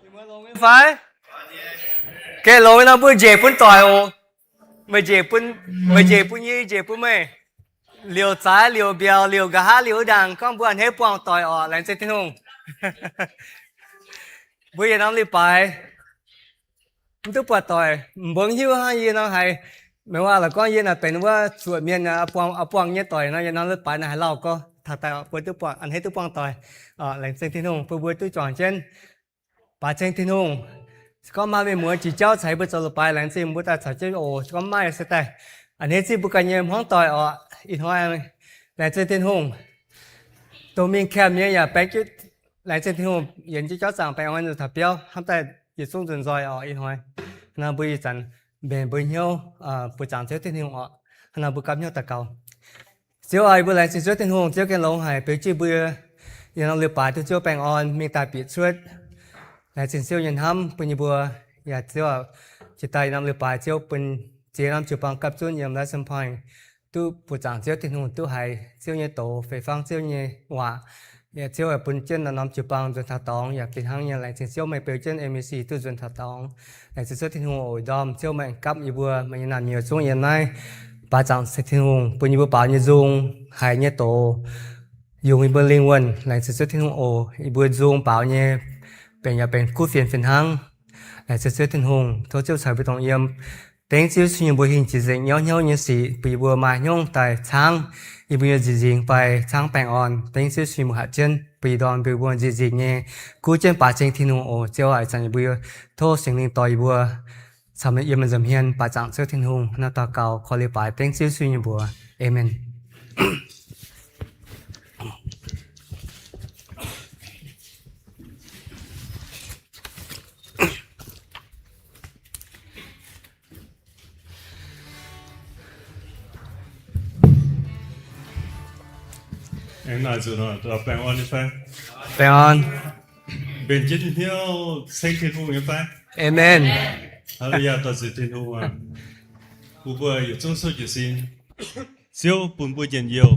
Fai? Gengh longx nor mbuo njiec bun doic oc. Meih njiec bun, meih njiec bun yie, yie njiec bun meih. Liouc zaaix, liouc mbiauz, liouc nqa'haav, liouc ndaangc, gorngv mbuo a'hneiv buangh doic orqc. Laengz zingh Tin-Hungh. Mbuo yietc norm leiz-baaix mv duqv buatc doic, m'mbung hiuv hnangv yie nor haiz, meih waac la'gorngv yie naaic benx wuov zuoqc mienh, buangh, buangh nyei doic nor, yietc norm leiz-baaix naaic haaix lauh gorngv taux daaih mbuo duqv buangh, a'hneiv duqv buangh doic. Laengz zingh Tin-Hungh bun mbuo duqv juangc jienv. Baaix ceng Tin-Hungh. Se gorngv maaih mienh muoz jiex jauv caux mbuo zoux leiz-baaix, laengz zingh mbuo daaih caux jienv oc. Se gorngv mv maaih se daaih a'hneiv zipv mbuo ganh nyei hmuangv doic orqc. Ih hnoi laengz zingh Tin-Hungh. Dongh mingh camp nyei yaac baeng jienv, laengz zingh Tin-Hungh yienx jienv jauv zaangc baengh orn nzuonx taux biauv, hnamv daaih yietc zungv nzuonx nzoih orqc. Ih hnoi naaiv mbuo ih zanc mbenc mbuo hnyouv buoz-zaangc Ziouv Tin-Hungh orqc. Hnangv naaiv mbuo gapv hnyouv daux gaux. Ziouv aac, yie mbuo laengz zingh Ziouv Tin-Hungh, Ziouv gengh longx haic beu jienv mbuo yietc norm leiz-baaix duqv Ziouv baengh orn mingh daaih bieqc cuotv. Laengz zingh Ziouv nyei hnamv bun yie mbuo. Yaac Ziouv aac, jiex daaih yietc norm leiz-baaix Ziouv bun ziex norm jiu-baang gapv zunv yiem Lasanpaing duqv buoz-zaangc Ziouv Tin-Hungh, duqv haiz Ziouv nyei doz, fei fangv Ziouv nyei waac. Yaac Ziouv aac, bun jienv naaiv norm jiu-baang nzuonx taux dorngx yaac fih hnangv nyei. Laengz zingh Ziouv meih beu jienv M A C duqv nzuonx taux dorngx. Laengz zingh Ziouv Tin-Hungh oc, ndorm Ziouv meih gapv yie mbuo, meih nyei naamh nyouz zungv yiem naaiv. Baaix zaangc Tin-Hungh bun yie mbuo baaux nyei nzung, haiz nyei doz, yungz yie mbuo lingh wuonh. Laengz zingh Ziouv Tin-Hungh oc, yie mbuo nzung baaux nyei benx yaac benx kuv fienx fih hnangv. Laengz zingh Ziouv Tin-Hungh, tov Ziouv caux mbuo dongh yiem. Dengv Ziouv Yesu nyei mbuox hingh jiex nzengc nyauv hnyouv nyei sic bun yie mbuo maaih hnyouv daaih caangv yie mbuo nyei nziec nzingx fai caangv baengh orn. Dengv Ziouv Yesu nyei mbuox hatc jienv bun yie ndorm mbuo nziec nzingx nyei guv jienv baaix ceng Tin-Hungh oc. Ziouv aac, ih zanc yie mbuo tov Singx Lingh dorh yie mbuo caux yiem meih nza'hmien baaix zaangc Ziouv Tin-Hungh. Naaiv daux gaux korv-lienh baaix dengv Ziouv Yesu nyei mbuox. Aamen. Aengx naaic zuqc nor, baengh orn nyei fai? Baengh orn. Mbenc jienv hnyouv ceng Tin-Hungh nyei fai? Aamen. Haa^lu^yaa, dorh ziec Tin-Hungh aac. Bun mbuo yietc zungv suotv jiez sin. Ziouv bun mbuo njien-youh.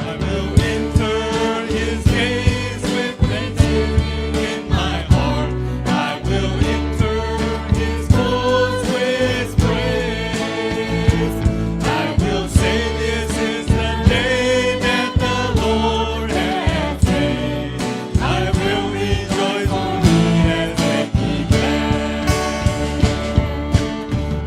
I will enter his gates with thanksgiving in my heart. I will enter his courts with praise. I will say, "This is the day that the Lord has made." I will rejoice, for he has made me glad.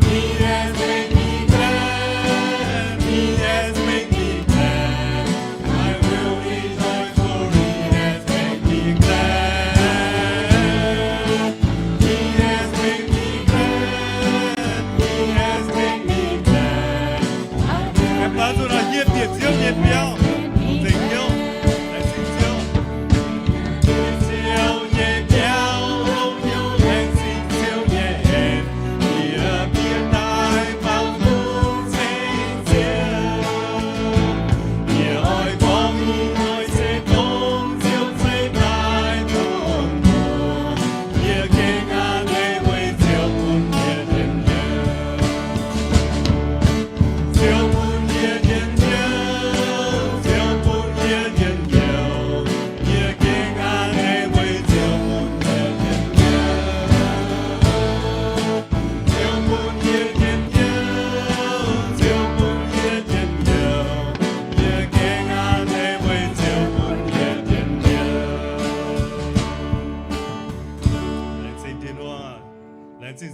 He has made me glad. He has made me glad. I will rejoice, for he has made me glad. He has made me glad. He has made me glad. Aengx baaux nzunc nor hieh bieqc Ziouv nyei biauv, zengc Ziouv, laengz zingh Ziouv. Ziouv nyei biauv, longx hnyouv laengz zingh Ziouv nyei en. Yie bieqc daaih baaux nzunc ceng Ziouv. Yie oix gorngv ih hnoi se dongh Ziouv ceix daaih bun mbuo. Yie gengh a'hneiv weic Ziouv bun yie njien-youh. Ziouv bun yie njien-youh.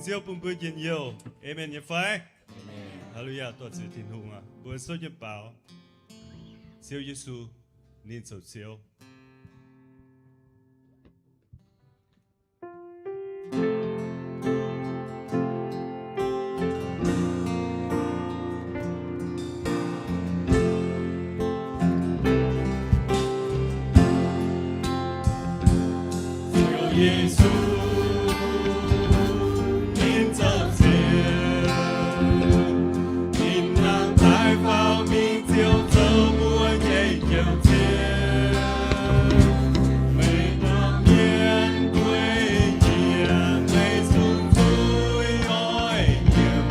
Ziouv bun mbuo njien-youh. Aamen nyei fai? Aamen. Haa^lu^yaa, dorh ziec Tin-Hungh aac. Mbuo suotv jienv baaux Ziouv Yesu, ninh zoux Ziouv. Ziouv Yesu, ninh zoux Ziouv, ninh nangh daaih faaux mingh ziouc zoux mbuo nyei Njoux Ziouv. Meih dorh mienh guei njiec, meih zungv zuqc oix nyiemc.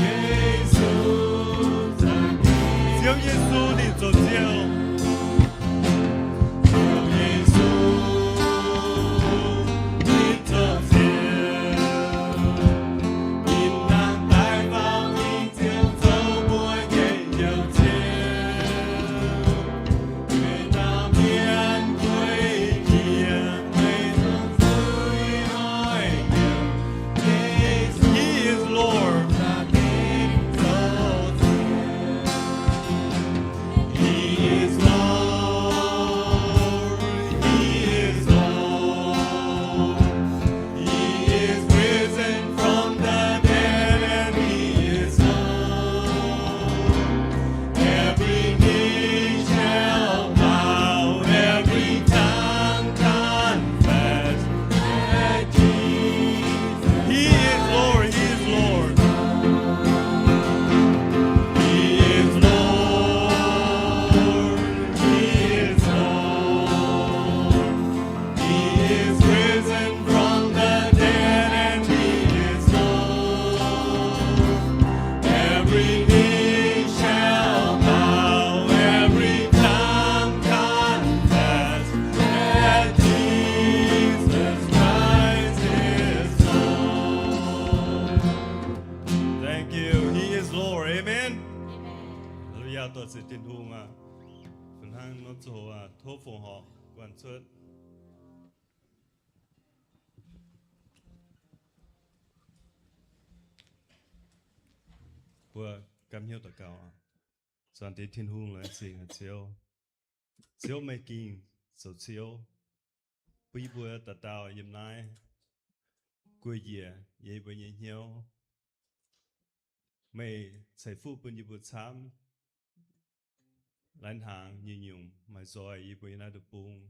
Yesu, Ziouv Yesu ninh zoux Ziouv. Ziouv Yesu ninh zoux Ziouv, ninh nangh daaih faaux mingh ziouc zoux mbuo nyei Njoux Ziouv. He is Lord. He is Lord. He is Lord. He is risen from the dead and he is Lord. Every knee shall bow, every tongue confess that Jesus. He is Lord, he is Lord. He is Lord, he is Lord. He is risen from the dead and he is Lord. Every knee shall bow, every tongue confess that Jesus Christ is Lord. Thank you. He is Lord. Amen. Haa^lu^yaa, dorh ziec Tin-Hungh aac. Fih hnangv norm ziangh hoc aac, tov fongc horc guanh cuotv. Mbuo gapv hnyouv daux gaux. Zaangc Diex Tin-Hungh, laengz zingh Ziouv. Ziouv, meih gengh zoux Ziouv, bun yie mbuo dauh dauh yiem naaiv gueic njiec yie mbuo nyei hnyouv. Meih ceix fuqv bun yie mbuo camv. Lai-hnaangx nyungc-nyungc maaih nzoih yie mbuo yiem naaiv deic-bung,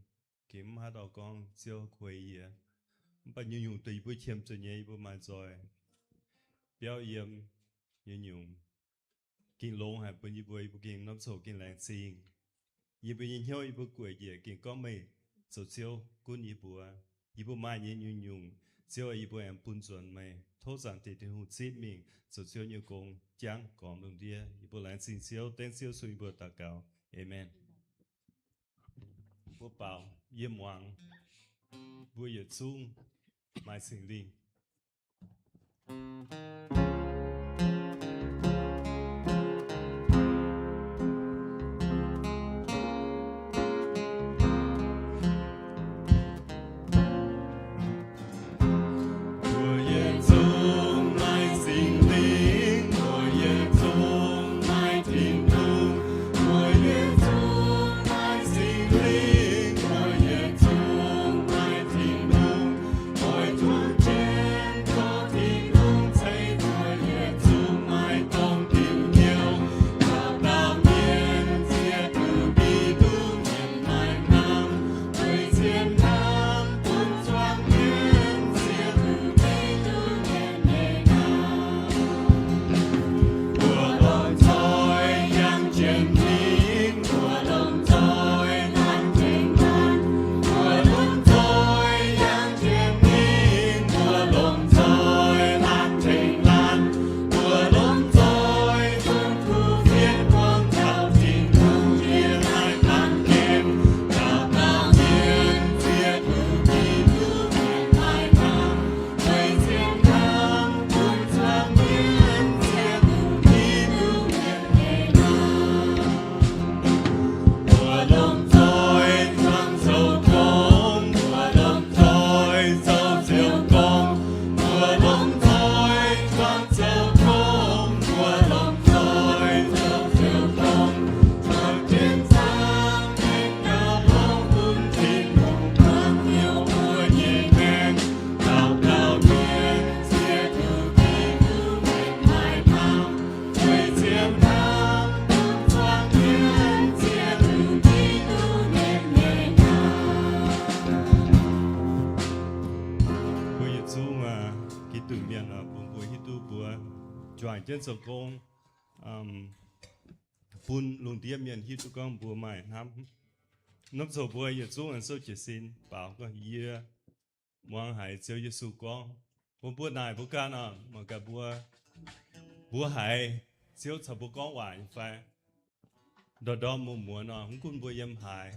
gengh mv haaix dauh gorngv Ziouv kuei yie. Mv baac nyungc-nyungc dongh yie mbuo qiemx zuqc nyei yie mbuo maaih nzoih biauv yiem nyungc-nyungc. Gengh longx haic bun yie mbuo, yie mbuo gengh norm ziangh hoc gengh laengz zingh. Yie mbuo nyei hnyouv yie mbuo gueic njiec gengh gorngv meih zoux Ziouv gunv yie mbuo. Yie mbuo maaih nyei nyungc-nyungc, Ziouv, yie mbuo aengx bun nzuonx meih. Tov Zaangc Diex Tin-Hungh zipv mingh zoux Ziouv nyei gong, jangv gormx lungh ndiev. Yie mbuo laengz zingh Ziouv, dengv Ziouv Yesu yie mbuo daux gaux. Aamen. Mbuo baaux yiem muangx, mbuo yietc zungv maaih Singx Lingh. Mbuo yietc zungv maaih Singx Lingh, mbuo yietc zungv maaih Tin-Hungh, mbuo yietc zungv maaih Singx Lingh, mbuo yietc zungv maaih Tin-Hungh. Oix zuqc jienv tov Tin-Hungh ceix mbuo yietc jienv zoux gong, bun lungh ndiev mienh hiuv duqv gorngv mbuo maaih hnamv. Norm zoqc mbuo yietc zungv aengx souv jiez sin baaux gorngv yie muangx haiz Ziouv Yesu gorngv. Mbuo, mbuo naaic mbuo ganh oc, mangc gaax mbuo, mbuo haiz Ziouv caux mbuo gorngv waac nyei fai? Ndorm-ndorm muonz muonz oc, mv gunv mbuo yiem haaix,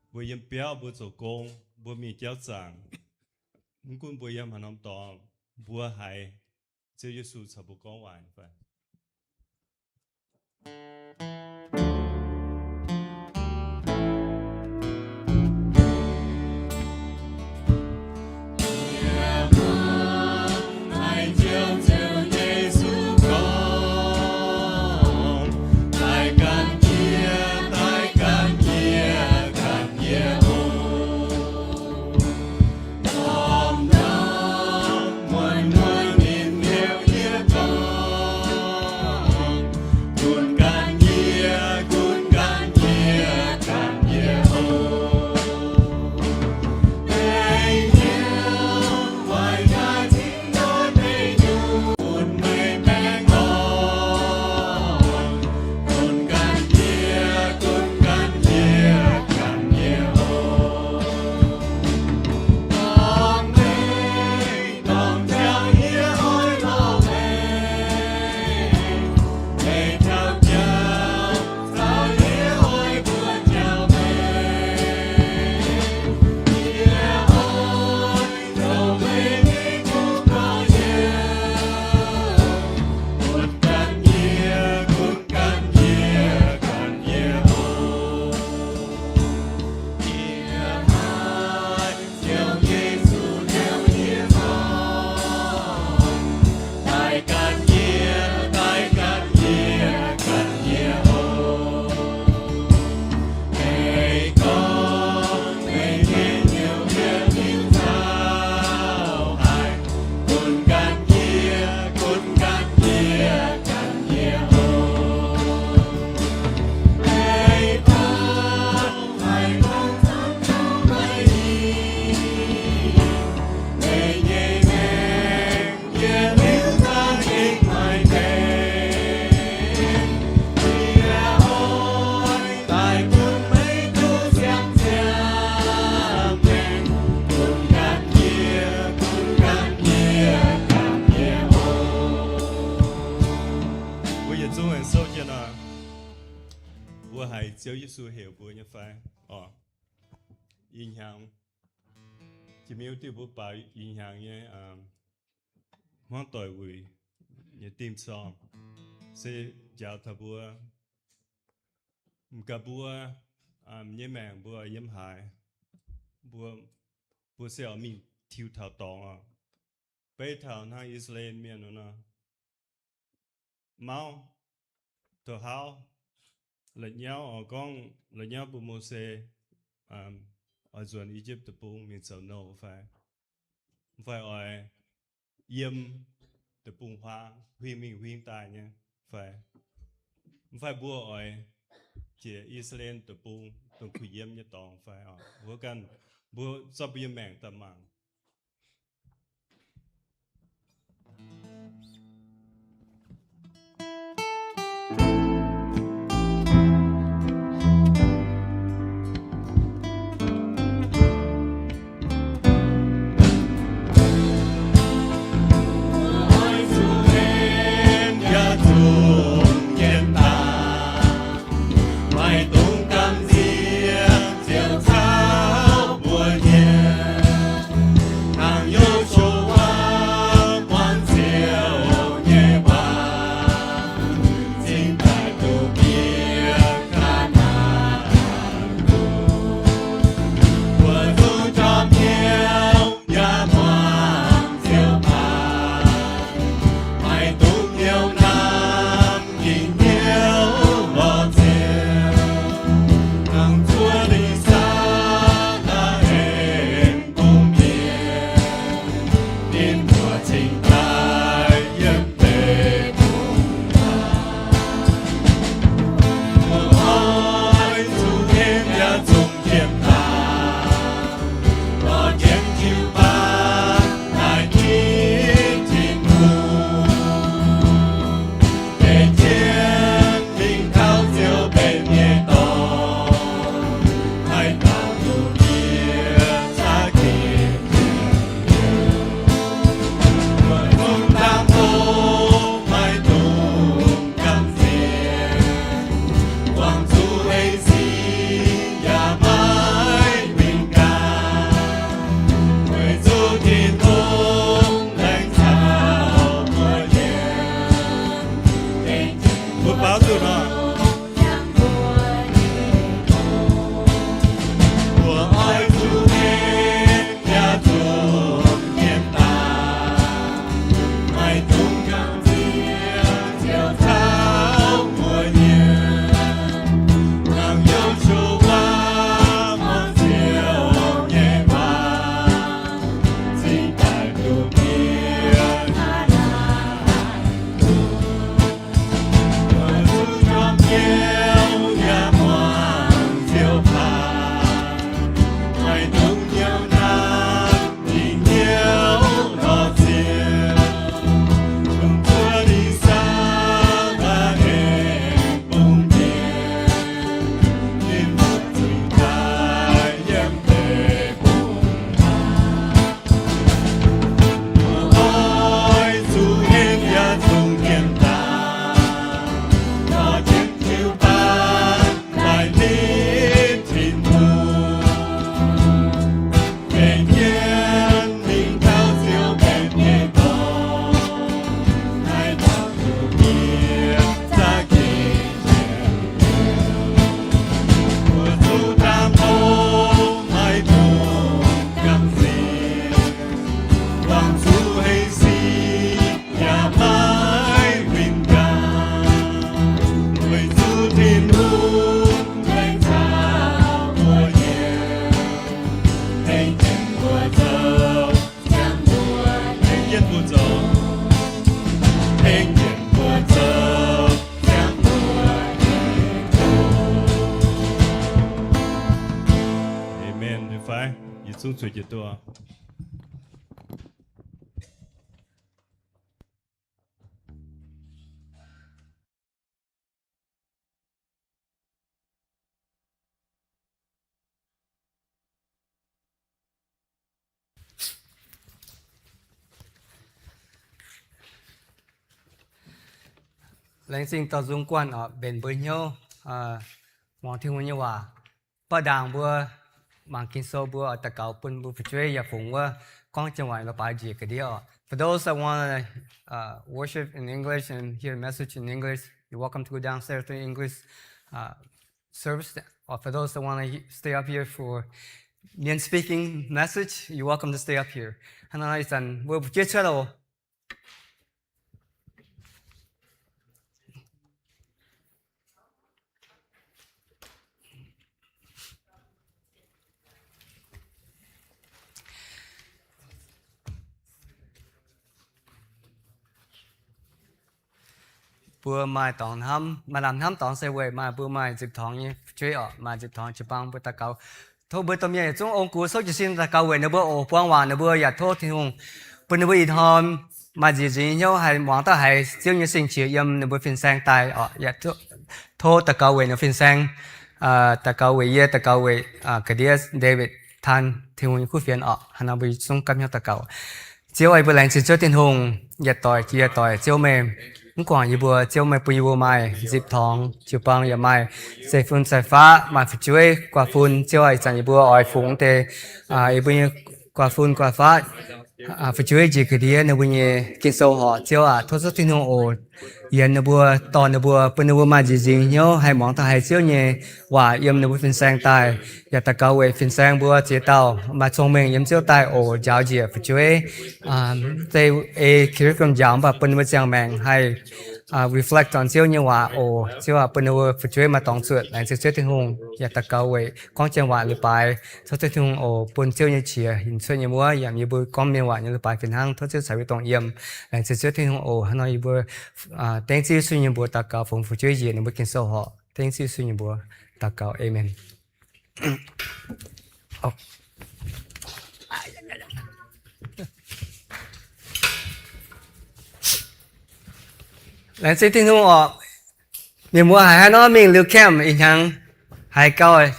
mbuo yiem biauv, mbuo zoux gong, mbuo mingh jauv zaangc, mv gunv mbuo yiem haaix norm dorngx, mbuo haiz Ziouv Yesu caux mbuo gorngv waac nyei fai? Mbuo yietc zungv aengx souv jienv nor, mbuo haiz Ziouv Yesu heuc mbuo nyei fai? Oc, ih hnyangx, jiex mingh wuov diuh mbuo baaux ih hnyangx nyei hmuangv doic wuic nyei theme song se njaaux taux mbuo, m'gaax mbuo nyei maengc mbuo yiem haaix, mbuo, mbuo se oix mingh tiux taux dorngx oc. Beiv taux hnangv I^saa^laa^en Mienh nor, mauv, douz hauv, la'nyauv oix gorngv la'nyauv bun Mose oix nzuonx I^yipv Deic-Bung mingh zoux nouh fai? Mv fai oix yiem deic-bung-huaang huing mingh huing daaih nyei fai? Mv fai mbuo oix jiex I^saa^laa^en Deic-Bung dongh kuh yiem nyei dorngx fai? Mbuo ganh, mbuo zorqv mbuo nyei maengc daaih mangc. Zungv zueiz jiez duqv. Laengz zingh dauh nzung guanh oc, mbenc mbuo hnyouv muangx Tin-Hungh nyei waac. Baav ndaangc mbuo mangc Ging-Sou mbuo oix daux gaux bun mbuo fu'jueiv yaac fungx wuov gorngv janx waac lo baaix njiec ga'ndiev oc. For those that want to uh, worship in English and hear a message in English, you're welcome to go downstairs to English uh, service. Or for those that want to stay up here for Mien speaking message, you're welcome to stay up here. Hnangv naaiv ih zanc mbuo fu'jueiv cuotv loh. Mbuo maaih dorngx hnamv, maaih lamh hnamv dorngx se weic maaih mbuo maaih nzipc torngx nyei fu'jueiv oc, maaih nzipc torngx jiu-baang mbuo daux gaux. Tov mbuo domh mienh yietc zungv ong-gux souv jiez sin daux gaux weic ninh mbuo oc. Buangv waac ninh mbuo yaac tov Tin-Hungh bun ninh mbuo ih hnoi maaih nziex nziex nyei hnyouv haih muangx duqv haiz Ziouv nyei sing-qiex yiem ninh mbuo fin-saeng daaih oc. Yaac tov daux gaux weic ninh fin-saeng, daux gaux weic yie, daux gaux weic ga'ndiev David Tan, Tin-Hungh nyei kuv fienx oc. Hnangv naaiv mbuo zungv gapv hnyouv daux gaux. Ziouv aah, yie mbuo laengz zingh Ziouv Tin-Hungh yietc doic jiex yietc doic. Ziouv meih mv guangc yie mbuo, Ziouv meih bun yie mbuo maaih nzipc torngx jiu-baang yaac maaih zeiv-fun zeiv-faqv, maaih fu'jueiv guaax fun. Ziouv aah, ih zanc yie mbuo oix fungx deix yie mbuo nyei guaax fun guaax faqv, fu'jueiv njiec ga'ndiev ninh mbuo nyei Ging-Sou horc. Ziouv aac, tov Ziouv Tin-Hungh oc, yienx ninh mbuo, dorh ninh mbuo, bun ninh mbuo maaih nziex nziex nyei hnyouv haih muangx duqv haiz Ziouv nyei waac yiem ninh mbuo fin-saeng daaih. Yaac daux gaux weic fin-saeng mbuo ziex dauh maaih cong-mengh yiem Ziouv daaih oc, njaaux njiec fu'jueiv. Mv zeiz ei curriculum njaaux, mv baac bun ninh mbuo ziangh maengc haih reflect on Ziouv nyei waac oc. Ziouv aac, bun ninh mbuo fu'jueiv maaih dorngx zuotc. Laengz zingh Ziouv Tin-Hungh. Yaac daux gaux weic gorngv janx waac leiz-baaix. Tov Ziouv Tin-Hungh oc, bun Ziouv nyei qiex hinc cuotv nyei wuov yaac yie mbuo gorngv mienh waac nyei leiz-baaix fih hnangv. Tov Ziouv caux yie mbuo dongh yiem. Laengz zingh Ziouv Tin-Hungh oc. Hnangv nor yie mbuo dengv Ziouv Yesu nyei mbuox daux gaux, fungx fu'jueiv njiec ninh mbuo Ging-Sou horc. Dengv Ziouv Yesu nyei mbuox daux gaux. Aamen. Laengz zingh Tin-Hungh oc. Mienh muoz haiz haaix nor mingh liuz camp ih hnyangx, haiz gauh,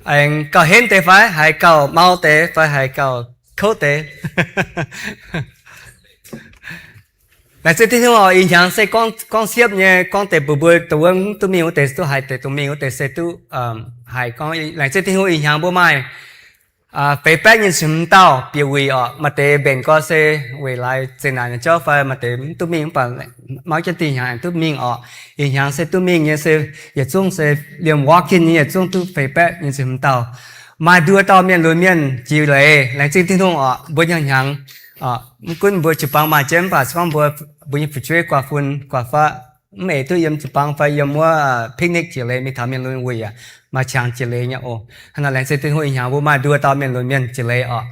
aengx gauh henv deix fai haiz gauh mau deix fai haiz gauh kouv deix? Laengz zingh Tin-Hungh oc. Ih hnyangx se gorngv siepv nyei, gorngv deix bun mbuo dongh wuov mv duqv mingh wuov deix duqv haiz deix, dongh mingh wuov deix se duqv haiz gorngv. Laengz zingh Tin-Hungh ih hnyangx mbuo maaih feix baeqv nyic ziepc hmz dauh bieqc wuic oc. Maaih deix mbenc gorx se weic laaix zeqc naanc nyei jauv fai maaih deix mv duqv mingh, mv baac mauv jienv dih hnyangx aengx duqv mingh oc. Ih hnyangx se duqv mingh nyei se yietc zungv se liemh walk-in nyei yietc zungv duqv feix baeqv nyic ziepc hmz dauh. Maaih nduoh dauh mienh lunx mienh jiex leiz. Laengz zingh Tin-Hungh oc. Mbuo nyei hnyangx, mv gunv mbuo jiu-baang maaih jienv, mv baac se gorngv mbuo, mbuo nyei fu'jueiv guaax fun guaax faqv mv eix duqv yiem jiu-baang fai yiem wuov picnic jiex leiz mingh taux mienh lunx wuic aac, maaih qangx jiex leiz nyei oc. Hnangv naaic laengz zingh Tin-Hungh ih hnyangx mbuo maaih nduoh dauh mienh lunx mienh jiex leiz oc.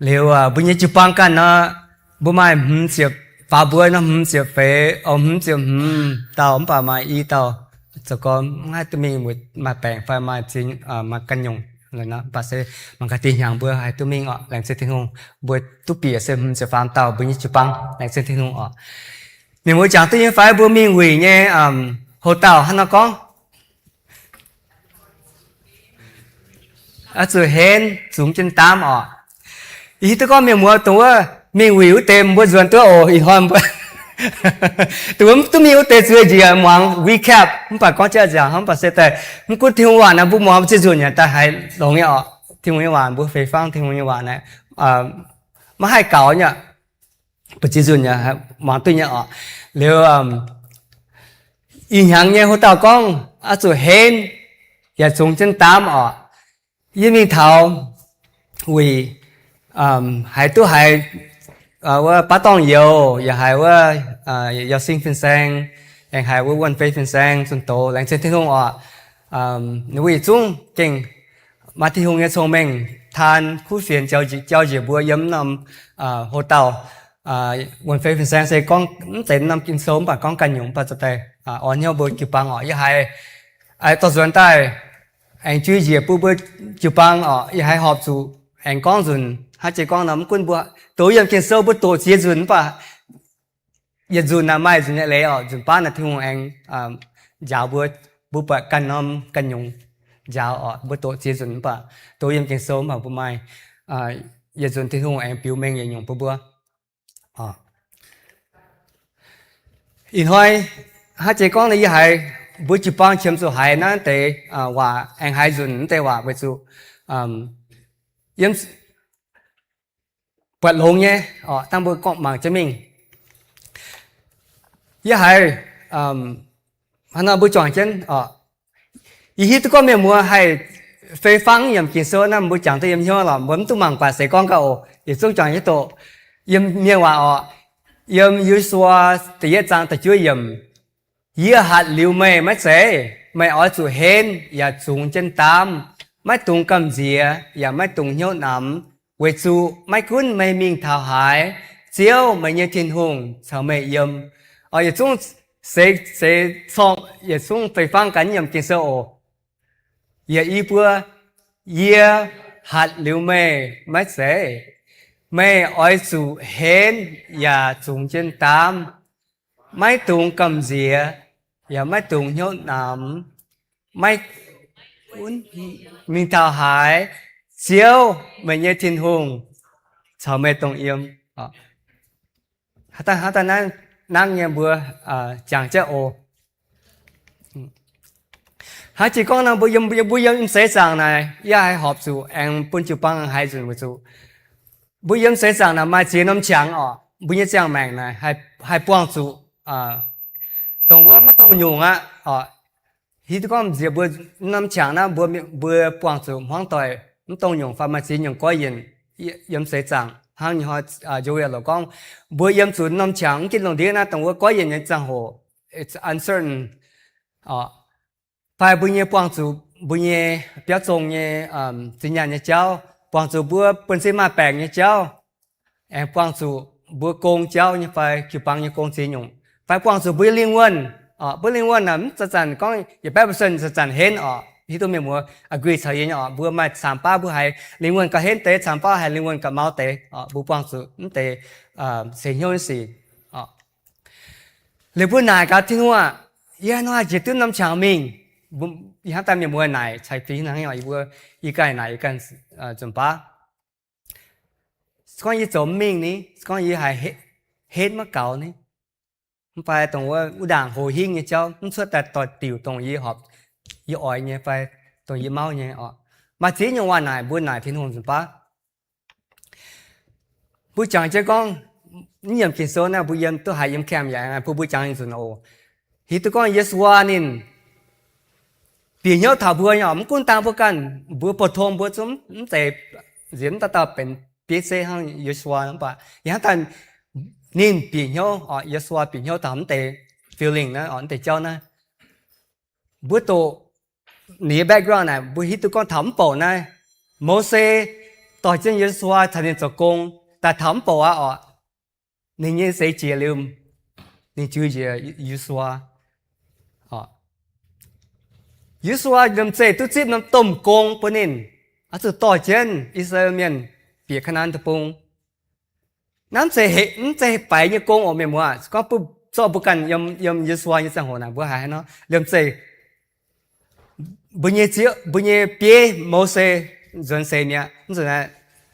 Liuz mbuo nyei jiu-baang ganh nor, mbuo maaih hmz ziepc, faaux mbuo nor hmz ziepc feix, o, hmz ziepc hmz dauh, mv baac maaih i dauh zoux gorn mv haih duqv mingh, maaih baengc fai maaih zingx, maaih ganh nyungc, mv baac se mangc gaax dih hnyangx mbuo haih duqv mingh oc. Laengz zingh Tin-Hungh, mbuo duqv bieqc se hmz ziepc faam dauh mbuo nyei jiu-baang. Laengz zingh Tin-Hungh oc. Mienh muoz jangx duqv nyei fai mbuo mingh wuic nyei hotel hnangv nor gorngv? Oix zuqc henv zungx jienv daamv oc. Yie hiuv duqv gorngv mienh muoz dongh wuov mingh wuic wuov deix mbuo nzuonx duqv oc. Ih hnoi mbuo dongh wuov mv duqv mingh wuov deix zueiz njiec muangx recap, mv baac gorngv jaav nziaauc hnangv, mv baac se daaih mv gunv Tin-Hungh waac naaic mbuo muangx ba'ziex nzunc yaac daaih haiz longx nyei oc. Tin-Hungh nyei waac mbuo fei fangv, Tin-Hungh nyei waac naaic maiv haih gaux nyei. Ba'ziex nzunc yaac muangx duqv nyei oc. Liuz ih hnyangx nyei hotel gorngv oix zuqc henv yaac zungx jienv daamv oc. Yie mingh taux wuic, haiz duqv haiz wuov baav dorngh youz, yaac haiz wuov Yauh Sing fin-saeng, aengx haiz wuov Wuonh Fei fin-saeng zunh doz. Laengz zingh Tin-Hungh oc. Ninh mbuo yietc zungv gengh maaih Tin-Hungh nyei cong-mengh, taan kuv fienx jauv njiec mbuo yiem norm hotel. Wuonh Fei fin-saeng se gorngv mv zeiz norm Ging-Sou, mv baac gorngv ganh nyungc, mv baac za'gengh orn hnyouv mbuo jiu-baang oc. Yie haiz dorh nzuonx daaih aengx juiv njiec bun mbuo jiu-baang oc. Yie haiz horpc zuqc aengx gorngv nzunc, hnangv jiex gorngv nor, mv gunv mbuo doqc yiem Ging-Sou mbuo doqc ziex nzunc mv baac yietc nzunc naaic maaih nzunc nyei leiz oc. Nzunc baav naaic Tin-Hungh aengx njaaux mbuo, mbuo buatc ganh norm ganh nyungc njaaux oc. Mbuo doqc ziex nzunc mv baac doqc yiem Ging-Sou mv baac mbuo maaih yietc nzunc Tin-Hungh aengx biux mengh yietc nyungc bun mbuo. Ih hnoi hnangv jiex gorngv nor, yie haiz mbuo jiu-baang qiemx zuqc haiz naaiv deix waac, aengx haiz nzunc naaiv deix waac weic zuqc yiem buatc longx nyei oc, dangh mbuo gorngv mangc jienv mingh. Yie haiz hnangv nor mbuo juangc jienv oc. Yie hiuv duqv gorngv mienh muoz haih fei fangv yiem Ging-Sou naaiv, mbuo jangx duqv yiem hnyouv lorqc, mbuo mv duqv mangc baac seix gorngv gauh oc. Yietc zungv juangc jienv doqc yiem mienh waac oc. Yiem Yo^su^waa da'yietv zaang da'juov yiemc, Yie hatc liuz meih maiv zeiz? Meih oix zuqc henv yaac zungx jienv daamv, maiv dungx gamh nziex yaac maiv dungx hnyouv namx, weic zuqc maiv gunv meih mingh taux haaix, Ziouv, meih nyei Tin-Hungh, caux meih yiem. Oc, yietc zungv seix, seix corngh yietc zungv fei fangv ganh yiem Ging-Sou oc. Yietc i buo, Yie hatc liuz meih maiv zeiz? Meih oix zuqc henv yaac zungx jienv daamv, maiv dungx gamh nziex yaac maiv dungx hnyouv namx, maiv gunv mingh taux haaix, Ziouv, meih nyei Tin-Hungh, caux meih dongh yiem. Hnangv daaih naaiv nangv nyei mbuo jangx jienv oc. Hnangv jiex gorngv nor, mbuo yiem, mbuo yiem seix zaangc naaic, yie haih horpc zuqc aengx bun jiu-baang haiz nzunc weic zuqc mbuo yiem seix zaangc naaic maaih ziex norm qangx oc. Mbuo nyei ziangh maengc naaic haih buangh zuqc dongh wuov maiv dongh nyungc aqv oc. Hiuv duqv gorngv nziex mbuo norm qangx naaiv, mbuo, mbuo buangh zuqc hmuangv doic mv dongh nyungc fai maaih ziex nyungc goiv yienc yiem seix zaangc. Hnangv nyei hnoi, Joel gorngv, mbuo yiem zuqc norm qangx mv ginv lungh ndiev naaiv, dongh wuov goiv yienc nyei ziangh hoc, it's uncertain. Fai mbuo nyei buangh zuqc mbuo nyei biauv zong nyei zinh nyaanh nyei jauv, buangh zuqc mbuo buonv-sin maaih baengc nyei jauv, aengx buangh zuqc mbuo gong jauv nyei fai jiu-baang nyei gong ziex nyungc, fai buangh zuqc mbuo lingh wuonh. Mbuo lingh wuonh naaic mv zanc-zanc gorngv yietc baeqv percent zanc-zanc henv oc. Hiuv duqv mienh muoz agree caux yie nyei oc. Mbuo maaih camv baav mbuo haiz lingh wuonh gauh henv deix, camv baav haiz lingh wuonh gauh mau deix. Mbuo buangh zuqc mv deix seix hnyouv nyei sic. Liuz mbuo naaic gaax Tin-Hungh, yie nor haih jiex duqv norm qangx mingh? Yie hnamv daaih mienh muoz naaic caux fingx hnangv, yie mbuo, yie ganh naaic, yie ganh nzunc baav. Se gorngv yie zoux mv mingh ni, se gorngv yie haiz henv maiv gaux ni, mv fai dongh wuov, wuov ndaangc hoz hingv nyei jauv mv cuotv daaih doix-diuc dongh yie horpc, yie oix nyei fai dongh yie mauv nyei oc. Maaih ziex nyungc waac naaic mbuo naaic Tin-Hungh nzunc baav. Mbuo jangx jienv gorngv, mv yiem Ging-Sou naaiv, mbuo yiem duqv haiz yiem camp yaac bun mbuo jangx nyei nzunc oc. Hiuv duqv gorngv Yo^su^waa ninh bieqc hnyouv taux mbuo nyei oc. Mv gunv dangh mbuo ganh, mbuo pou-tong mbuo zungv mv zeiz, nziex mv dauh dauh benx bieiv zeiv hnangv Yo^su^waa mv baac yie hnamv daaih ninh bieqc hnyouv oc. Yo^su^waa bieqc hnyouv taux mv deix feeling naaiv oc, mv deix jauv naaiv. Mbuo doqc ninh nyei background naaic, mbuo hiuv duqv gorngv taux mv bouc naaiv, Mose dorh jienv Yo^su^waa caux ninh zoux gong, daaih taux mv bouc aqv oc, ninh nyei seix jiex liuz, ninh juix njiec Yo^su^waa. Yo^su^waa liemh zeih duqv zipv norm domh gong bun ninh, oix zuqc dorh jienv I^saa^laa^en Mienh bieqc Kaa^naa^an Deic-Bung. Naaiv mv zeiz, mv zeiz faix nyei gong oc mienh muoz. Se gorngv zorqv mbuo ganh yiem, yiem Yo^su^waa nyei ziangh hoc naaic mbuo haiz haaix nor, liemh zeih mbuo nyei zieqv, mbuo nyei bieiv Mose nzuonx seix mi'aqv. Mv nzunc naaiv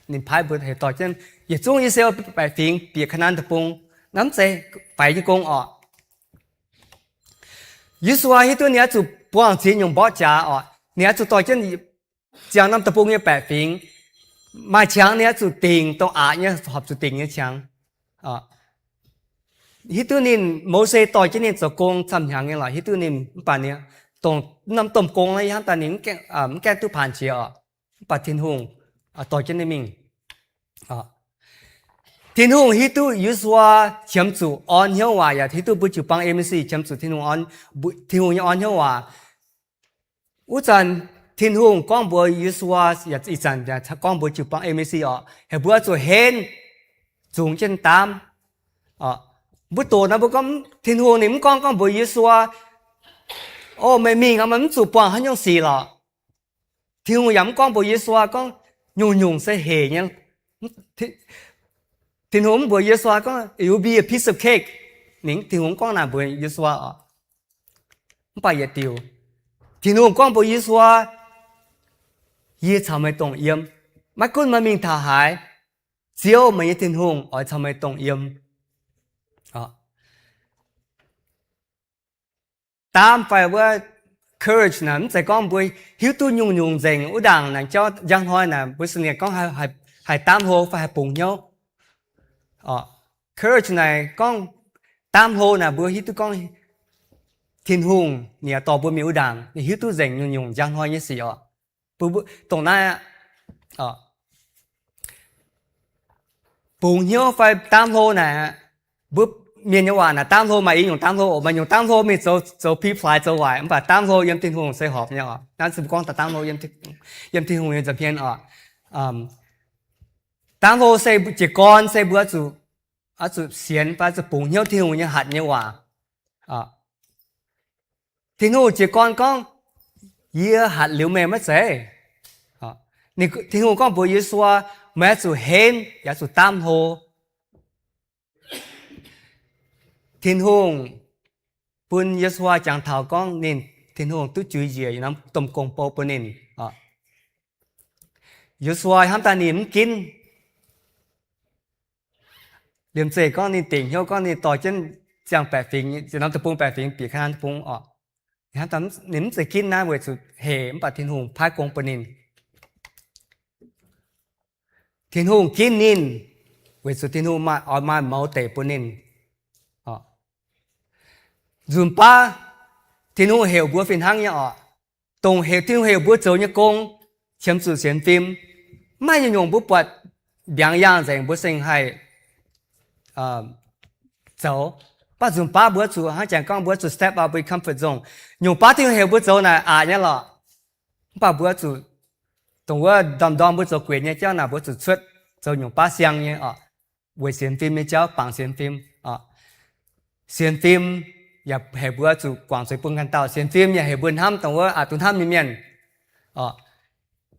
ninh paaiv mbuo heuc dorh jienv yietc zungv Israel baeqc fingx bieqc Kaa^naa^an Deic-Bung. Naaiv mv zeiz faix nyei gong oc. Yo^su^waa hiuv duqv ninh oix zuqc buangh ziex nyungc mborqv jaax oc. Ninh oix zuqc dorh jienv ziangh norm deic-bung nyei baeqc fingx. Maaih qangx ninh oix zuqc dingc dongh aqc nyei, horpc zuqc dingc nyei qangx. Hiuv duqv ninh, Mose dorh jienv ninh zoux gong camv hnyangx nyei lorqc. Hiuv duqv ninh mv baac ninh dongh norm domh gong naaiv, ih hnamv daaih ninh mv gaengh duqv paanc jiex oc. Mv baac Tin-Hungh dorh jienv ninh mingh. Tin-Hungh hiuv duqv Yo^su^waa qiemx zuqc orn hnyouv waac yaac hiuv duqv mbuo jiu-baang A M C qiemx zuqc Tin-Hungh, Tin-Hungh nyei orn hnyouv waac. Wuov zanc Tin-Hungh gorngv mbuox Yo^su^waa, yaac ih zanc gorngv mbuox jiu-baang A M C oc, heuc mbuo oix zuqc henv, zungx jienv daamv. Mbuo doqc naaiv mbuo gorngv Tin-Hungh ninh mv gorngv, gorngv mbuox Yo^su^waa, O, meih mingh, meih mv zuqc buangh haaix nyungc sic lorqc. Tin-Hungh yaac mv gorngv mbuox Yo^su^waa gorngv nyungc-nyungc se hec nyei. Tin-Hungh mv mbuox Yo^su^waa gorngv it will be a piece of cake. Ninh, Tin-Hungh mv gorngv naaic mbuox Yo^su^waa oc. Mv baac yietc diuc, Tin-Hungh gorngv mbuox Yo^su^waa, yie caux meih dongh yiem. Maiv gunv meih mingh taux haaix, Ziouv meih nyei Tin-Hungh oix caux meih dongh yiem. Daamv fai wuov courage naaic mv zeiz gorngv mbuo hiuv duqv nyungc-nyungc nzengc wuov ndaangc naaic jauv njang hnoi naaic mbuo singx gorngv haih daamv hlo fai haih bungx hnyouv. Courage naaic gorngv daamv hlo naaic mbuo hiuv duqv gorngv Tin-Hungh ninh dorh mbuo mingh wuov ndaangc, ninh hiuv duqv nzengc nyungc-nyungc njang hnoi nyei sic oc. Dongh naaiv aqv. Bungx hnyouv fai daamv hlo naaic, mbuo mienh nyei waac naaic daamv hlo maaih i nyungc daamv hlo oc. Maaih nyungc daamv hlo mingh zoux, zoux pi plaaix zoux waaic, mv baac daamv hlo yiem Tin-Hungh se horpc nyei oc. Naaiv se mbuo gorngv daaih daamv hlo yiem, yiem Tin-Hungh nyei nza'hmien oc. Daamv hlo se jiez gorn se mbuo oix zuqc sienx fai zuqc bungx hnyouv Tin-Hungh nyei hatc nyei waac. Tin-Hungh jiez gorn gorngv, yie hatc liuz meih maiv zeiz? Tin-Hungh gorngv mbuox Yo^su^waa, meih oix zuqc henv yaac zuqc daamv hlo. Tin-Hungh bun Yo^su^waa jangx taux gorngv ninh, Tin-Hungh duqv juix njiec yietc norm domh gong-bou bun ninh. Yo^su^waa hnamv daaih ninh mv ginv. Liemh zeih gorngv ninh dingc hnyouv gorngv ninh dorh jienv ziangh baeqc fingx, yietc norm deic-bung baeqc fingx bieqc Kaa^naa^an Deic-Bung oc. Ninh mv zeiz ginv naaiv weic zuqc hec mv baac Tin-Hungh paaiv gong bun ninh. Tin-Hungh ginv ninh weic zuqc Tin-Hungh oix maaih mouz deic bun ninh. Nzunc baav Tin-Hungh heuc mbuo fih hnangv nyei oc. Dongh heuc, Tin-Hungh heuc mbuo zoux nyei gong, qiemx zuqc sienx fim. Mv maaih nyungc-nyungc mbuo buatc mbiaangx yaangh nzengc mbuo seng haih zoux. Mv baac nzunc baav mbuo zuqc hnangv jangx gorngv mbuo zuqc step out of comfort zone. Nyungc baav Tin-Hungh heuc mbuo zoux naaic aqc nyei lorqc. Mv baac mbuo zuqc, dongh wuov ndorm-ndorm mbuo zoux gueic nyei jauv naaic mbuo zuqc cuotv zoux nyungc baav siang nyei oc. Weic sienx fim nyei jauv bangc sienx fim. Sienx fim yaac heuc mbuo zuqc guangc zuiz bun ganh dauh. Sienx fim yaac heuc mbuo hnamv dongh wuov aqc duqv hnamv nyei mienh.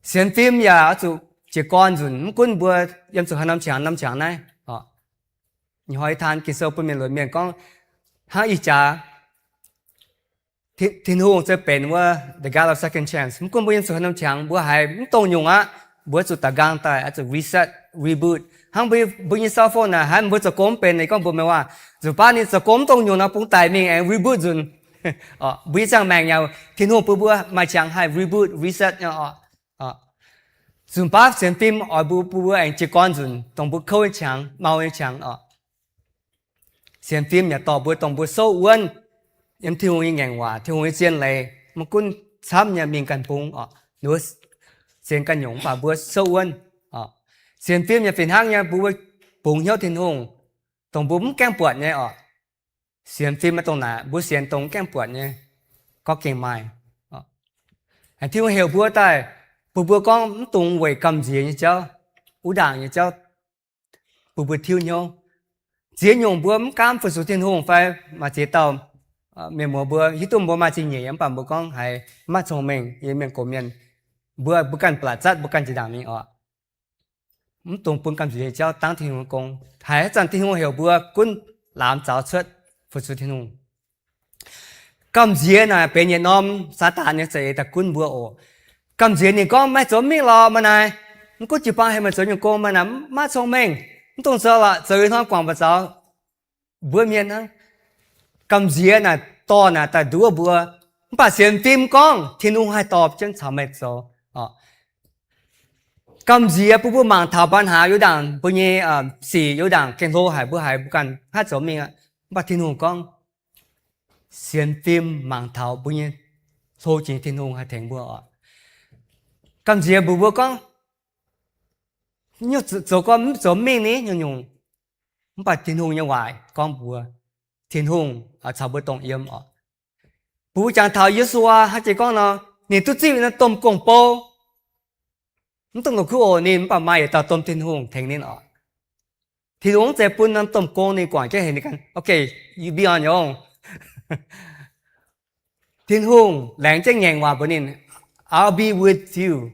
Sienx fim yaac oix zuqc jiez gorn nzunc, mv gunv mbuo yiem zuqc haaix norm qangx norm qangx naaiv. Ih hnoi ih taan Ging-Sou bun mienh lunx mienh gorngv hnangv ih jaax Tin-Hungh se benx wuov the God of second chance. Mv gunv mbuo yiem zuqc haaix norm qangx, mbuo haiz mv dongh nyungc aqv, mbuo zuqc daux nqaang daaih, zuqc reset, reboot. Hnangv mbuo nyei cell phone naaic, haiz mbuo zoux gong mv benx, ninh gorngv mbuox meih waac, nzunc baav ninh zoux gong mv dongh nyungc nor, bungx daic mingh aengx reboot nzunc. Mbuo nyei ziangh maengc yaac Tin-Hungh bun mbuo maaih qangx haih reboot, reset nyei oc. Nzunc baav sienx fim oix mbuo, bun mbuo aengx jiez gorn nzunc dongh mbuo kouv nyei qangx, mau nyei qangx oc. Sienx fim yaac dorh mbuo dongh mbuo souv wuonv yiem Tin-Hungh nyei ngaengc waac, Tin-Hungh nyei zien leiz, maiv gunv camv nyei mingh ganh bung oc, ninh mbuo sienx ganh nyungc mv baac mbuo souv wuonv. Sienx fim yaac fih hnangv nyei, mbuo bungx hnyouv Tin-Hungh, dongh mbuo mv gaengh buatc nyei oc. Sienx fim maaih dongh naaic, mbuo sienx dongh mv gaengh buatc nyei, gorngv gengh maaih. Tin-Hungh heuc mbuo daaih, bun mbuo gorngv mv dungx weic gamh nziex nyei jauv, wuov ndaangc nyei jauv, bun mbuo tiuv hnyouv. Ziex nyungc mbuo mv gaamv fu-sux Tin-Hungh fai maaih ziex dauh mienh muoz mbuo hiuv duqv mbuo maaih zingh nyeic, mv baac mbuo gorngv haiz maiv cong-mengh nyei mienh gox mienh, mbuo, mbuo ganh ba'laqc zatv mbuo ganh jiex ndaangc mingh oc. Mv dungx bun gamh nziex nyei jauv dangv Tin-Hungh nyei gong. Haiz haaix zanc Tin-Hungh heuc mbuo gunv laamz zaux cuotv fu-sux Tin-Hungh. Gamh nziex naaic benx yietc norm Saadaan nyei za'eix daaih gunv mbuo oc. Gamh nziex ninh gorngv, meih zoux mingh lorqc, meih naaic, mv gunv jiu-baang heuc meih zoux nyungc gong, meih naaic maiv cong-mengh, mv dungx zoux lorqc, zoux ih hnoi guangc baac zaux. Mbuo mienh hnangv. Gamh nziex naaic dorh naaic daaih nduov mbuo. Mv baac sienx fim gorngv Tin-Hungh haih dorh jienv caux meih zoux. Gamh nziex bun mbuo mangc taux ปัญหา yiu ndaangc mbuo nyei sic, yiu ndaangc gengh hlo haic, mbuo haiz mbuo ganh haaix zoux mingh aqv. Mv baac Tin-Hungh gorngv, sienx fim mangc taux mbuo nyei hlo jiex Tin-Hungh haih tengx mbuo oc. Gamh nziex mbuox mbuo gorngv, zoux gorn mv zoux mingh ni nyungc-nyungc. Mv baac Tin-Hungh nyei waac gorngv mbuox, Tin-Hungh caux mbuo dongh yiem oc. Mbuo jangx taux Yo^su^waa hnangv jiex gorngv nor, ninh duqv zipv norm domh gong-bou. Mv dongh la'kuqv oc, ninh mv baac maaih yietc dauh domh Tin-Hungh tengx ninh oc. Tin-Hungh mv zeiz bun norm domh gong ninh guangc jienv heuc ninh ganh, okay, you be on your own. Tin-Hungh laengz jienv ngaengc waac mbuox ninh, I'll be with you.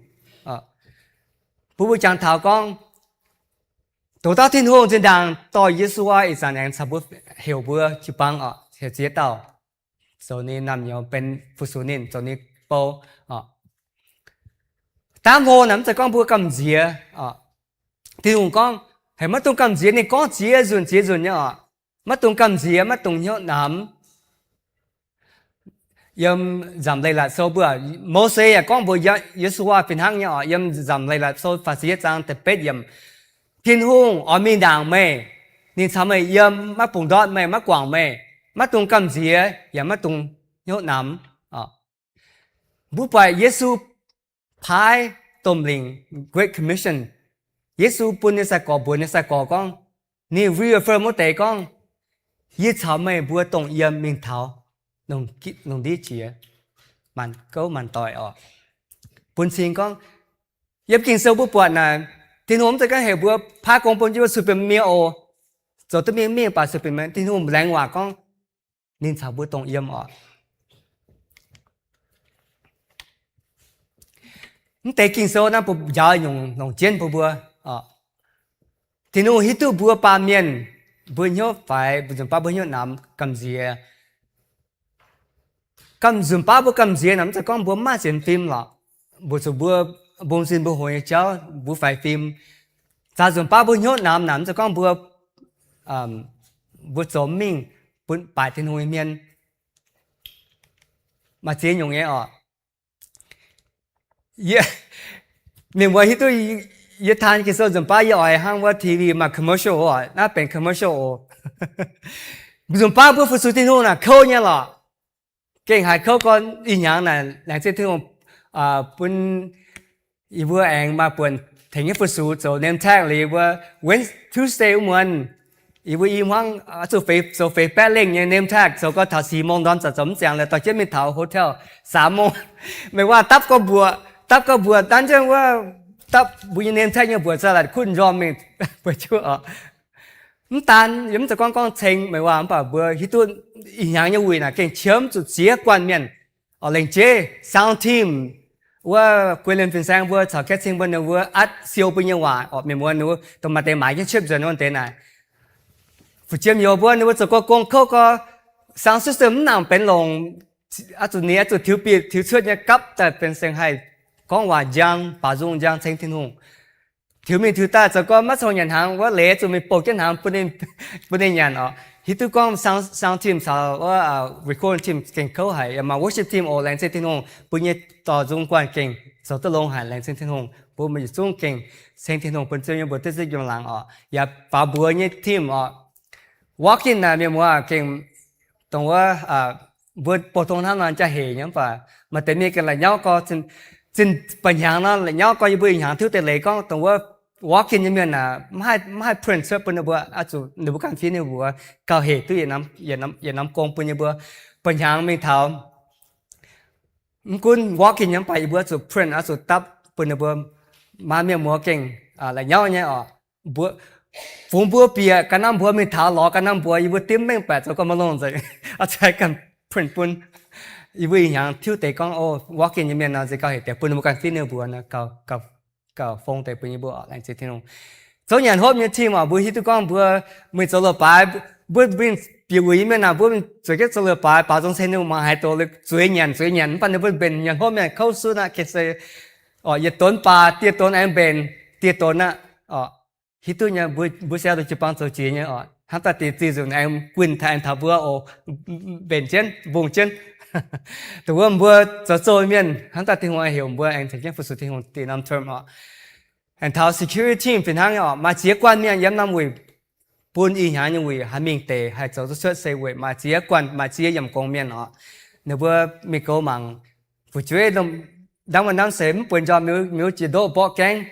Bun mbuo jangx taux gorngv, doqc dauh Tin-Hungh zinh ndaangc dorh Yesu ih zanc aengx caux mbuo heuc mbuo jiu-baang oc, heuc ziex dauh zoux ninh naamh nyouz, benx fu-sux ninh, zoux ninh bou oc. Daamv hlo naaic mv zeiz gorngv mbuo gamh nziex oc. Tin-Hungh gorngv heuc maiv dungx gamh nziex, ninh gorngv ziex nzunc ziex nzunc nyei oc. Maiv dungx gamh nziex, maiv dungx hnyouv namx. Yiem Nzamc Leiz-Latc Sou mbuo, Mose yaac gorngv mbuox Ye-, Yesu fih hnangv nyei oc. Yiem Nzamc Leiz-Latc Sou faah ziepc yietv zaang da'betv yiemc, Tin-Hungh oix mingh ndaangc meih, ninh caux meih yiem, maiv bungx ndortv meih, maiv guangc meih, maiv dungx gamh nziex yaac maiv dungx hnyouv namx. Mbuo buatc Yesu paaiv domh lingc, Great Commission, Yesu bun ninh nyei sai-gorx, mbuox ninh nyei sai-gorx gorngv, ninh reaffirm wuov deix gorngv, yie caux meih mbuo dongh yiem mingh taux lungh ndiev jiex, maanc gouv maanc doic oc. Bun cing gorngv, yiem Ging-Sou mbuo buatc naaic, Tin-Hungh mv zeiz gorngv heuc mbuo paaiv gong bun jienv mbuo sueih bienh mienh oc, zoux duqv mingh mingh baac sueih bienh mienh. Tin-Hungh laengz waac gorngv, ninh caux mbuo dongh yiem oc. Mv deix Ging-Sou naaiv mbuo njaaux nyungc longc jienv bun mbuo oc. Tin-Hungh hiuv duqv mbuo baamh mienh, mbuo hnyouv faix, mbuo nzunc baav mbuo hnyouv namx gamh nziex. Gamh nzunc baav mbuo gamh nziex naaic mv zeiz gorngv mbuo maiv sienx fim lorqc. Mbuo zuqc mbuo mbungv sin mbuo hoqc nyei jauv mbuo faix fim. Zaax nzunc baav mbuo hnyouv namx naaic mv zeiz gorngv mbuo, mbuo zoux mingh bun baaic Tin-Hungh nyei hmien. Maaih ziex nyungc nyei oc. Mienh muoz hiuv duqv yie taan Ging-Sou nzunc baav yie oix hnangv wuov T V maaih commercial oc, naaiv benx commercial oc. Nzunc baav mbuo fu-sux Tin-Hungh naaic kouv nyei lorqc. Gengh haiz kouv gorn ih hnyangx naaic laengz zingh Tin-Hungh bun yie mbuo aengx maaih buonc tengx jienv fu-sux zoux name tag liuz, yie mbuo Wednesday, Tuesday wuov muonz, yie mbuo i hmuangv zuqc feix, zoux feix baeqv lengh nyei name tag, zoux gau taux sic mong ndorm zaqc zoux mv ziangx lorqc, dorh jienv mingh taux hotel, สามโมง meih waac dapv gau mbuoqc, dapv gau mbuoqc, daan jienv wuov dapv mbuo nyei name tag nyei mbuoqc za'latc kuv njormh mingh bueix juov oc. Mv daan yie mv zeiz gorngv gorngv ceng meih waac, mv baac mbuo hiuv duqv ih hnyangx nyei wuic naaic gengh qiemx zuqc ziex guanh mienh oc. Lengc jeiv sound team, wuov guei liemh fin-saeng mbuo caux gaeqv cing mbuo ninh mbuo atv siou mbuo nyei waac oc. Mienh muoz ninh mbuo dongh maaih deix maaiz jienv chip nzuonx wuov deix naaic, fu'jueiv youz mbuo ninh mbuo zoux gau gong kouv gau, sound system mv nangc benx longc, aqv zuqc nie, aqv zuqc tiux bieqc tiux cuotv nyei gapv daaih benx saeng haih gorngv waac njang, baaux nzung njang ceng Tin-Hungh. Tiux mingh tiux daaih zoux gau maiv cong nyanc hnaangx, wuov leiz zuqc mingh bouh jienv hnaangx bun ninh nyanc oc. Hiuv duqv gorngv sound team caux wuov recording team gengh kouv haic, yaac maaih worship team oc. Laengz zingh Tin-Hungh bun nyei dorh nzung guanh gengh zoux duqv longx haic. Laengz zingh Tin-Hungh bun mbuo yietc zungv gengh ceng Tin-Hungh bun Ziouv nyei mbuox duqv zipv yiem laangz oc. Yaac faaux mbuox nyei team oc. Walk-in naaic mienh muoz gengh dongh wuov mbuo bouh tong hnangv nor jaa-hec nyei, mv baac maaih deix mienh gengh la'nyauv gau, zinh ba'hnyangx nor la'nyauv gau, yie mbuo ih hnyangx tiuv deix leiz gorngv dongh wuov walk-in nyei mienh aeqv, maiv haih print cuotv bun ninh mbuo, aqv zuqc ninh mbuo ganh fiev ninh mbuox gauh hec duqv yietc norm gong bun yie mbuo. Ba'hnyangx mingh taux mv gunv walk-in nyei, mv baac yie mbuo zuqc print, aqv zuqc dapv bun ninh mbuo. Maaih mienh muoz gengh la'nyauv nyei oc. Fungx mbuo bieqc ga'naaiv mbuox mingh taux lorz ga'naaiv mbuox, yie mbuo dimv mengh baeqc zoux gau maiv longx nzengc, aqv zuqc ganh print bun. Yie mbuo ih hnyangx tiuv deix gorngv, o, walk-in nyei mienh nor se gauh hec deix bun ninh mbuo ganh fiev ninh mbuox nor, gauh fong deix bun yie mbuo. Laengz zingh Tin-Hungh. Zoux nyanc hopv nyei team oc, mbuo hiuv duqv gorngv mbuo mingh zoux leiz-baaix, mbuo mingh bieqc wuic nyei mienh aah, mbuo zueiz jienv zoux leiz-baaix, baaux nzung ceng ninh mbuo mangc haaix doz zueiz nyanc, zueiz nyanc, mv baac ninh mbuo mbenc nyanc hopv mienh kouv suv aqv, gengh se yietc donx baac dieh donx aengx mbenc dieh donx aqv oc. Hiuv duqv nyei, mbuo siou duqv jiu-baang zoux jiex nyei oc. Hnamv daaih deix zih nzunc aengx guinh taux aengx taux mbuo oc, mbenc jienv, mbungh jienv. Dongh wuov mbuo zoux zoh mienh, hnamv daaih Tin-Hungh heuc mbuo aengx tengx jienv fu-sux Tin-Hungh dieh norm term oc. Aengx taux security team fih hnangv nyei oc, maaih ziex guanh mienh yiem norm wuic bun ih hnyangx nyei wuic haih mingh deix, haih zoux duqv cuotv se weic maaih ziex guanh, maaih ziex yiemc gong mienh oc. Ninh mbuo mingh goux mangc fu'jueiv ndamv wuov ndamv seix mv bueix njormh, mingh wuov jiex ndoqv mborqv gaengv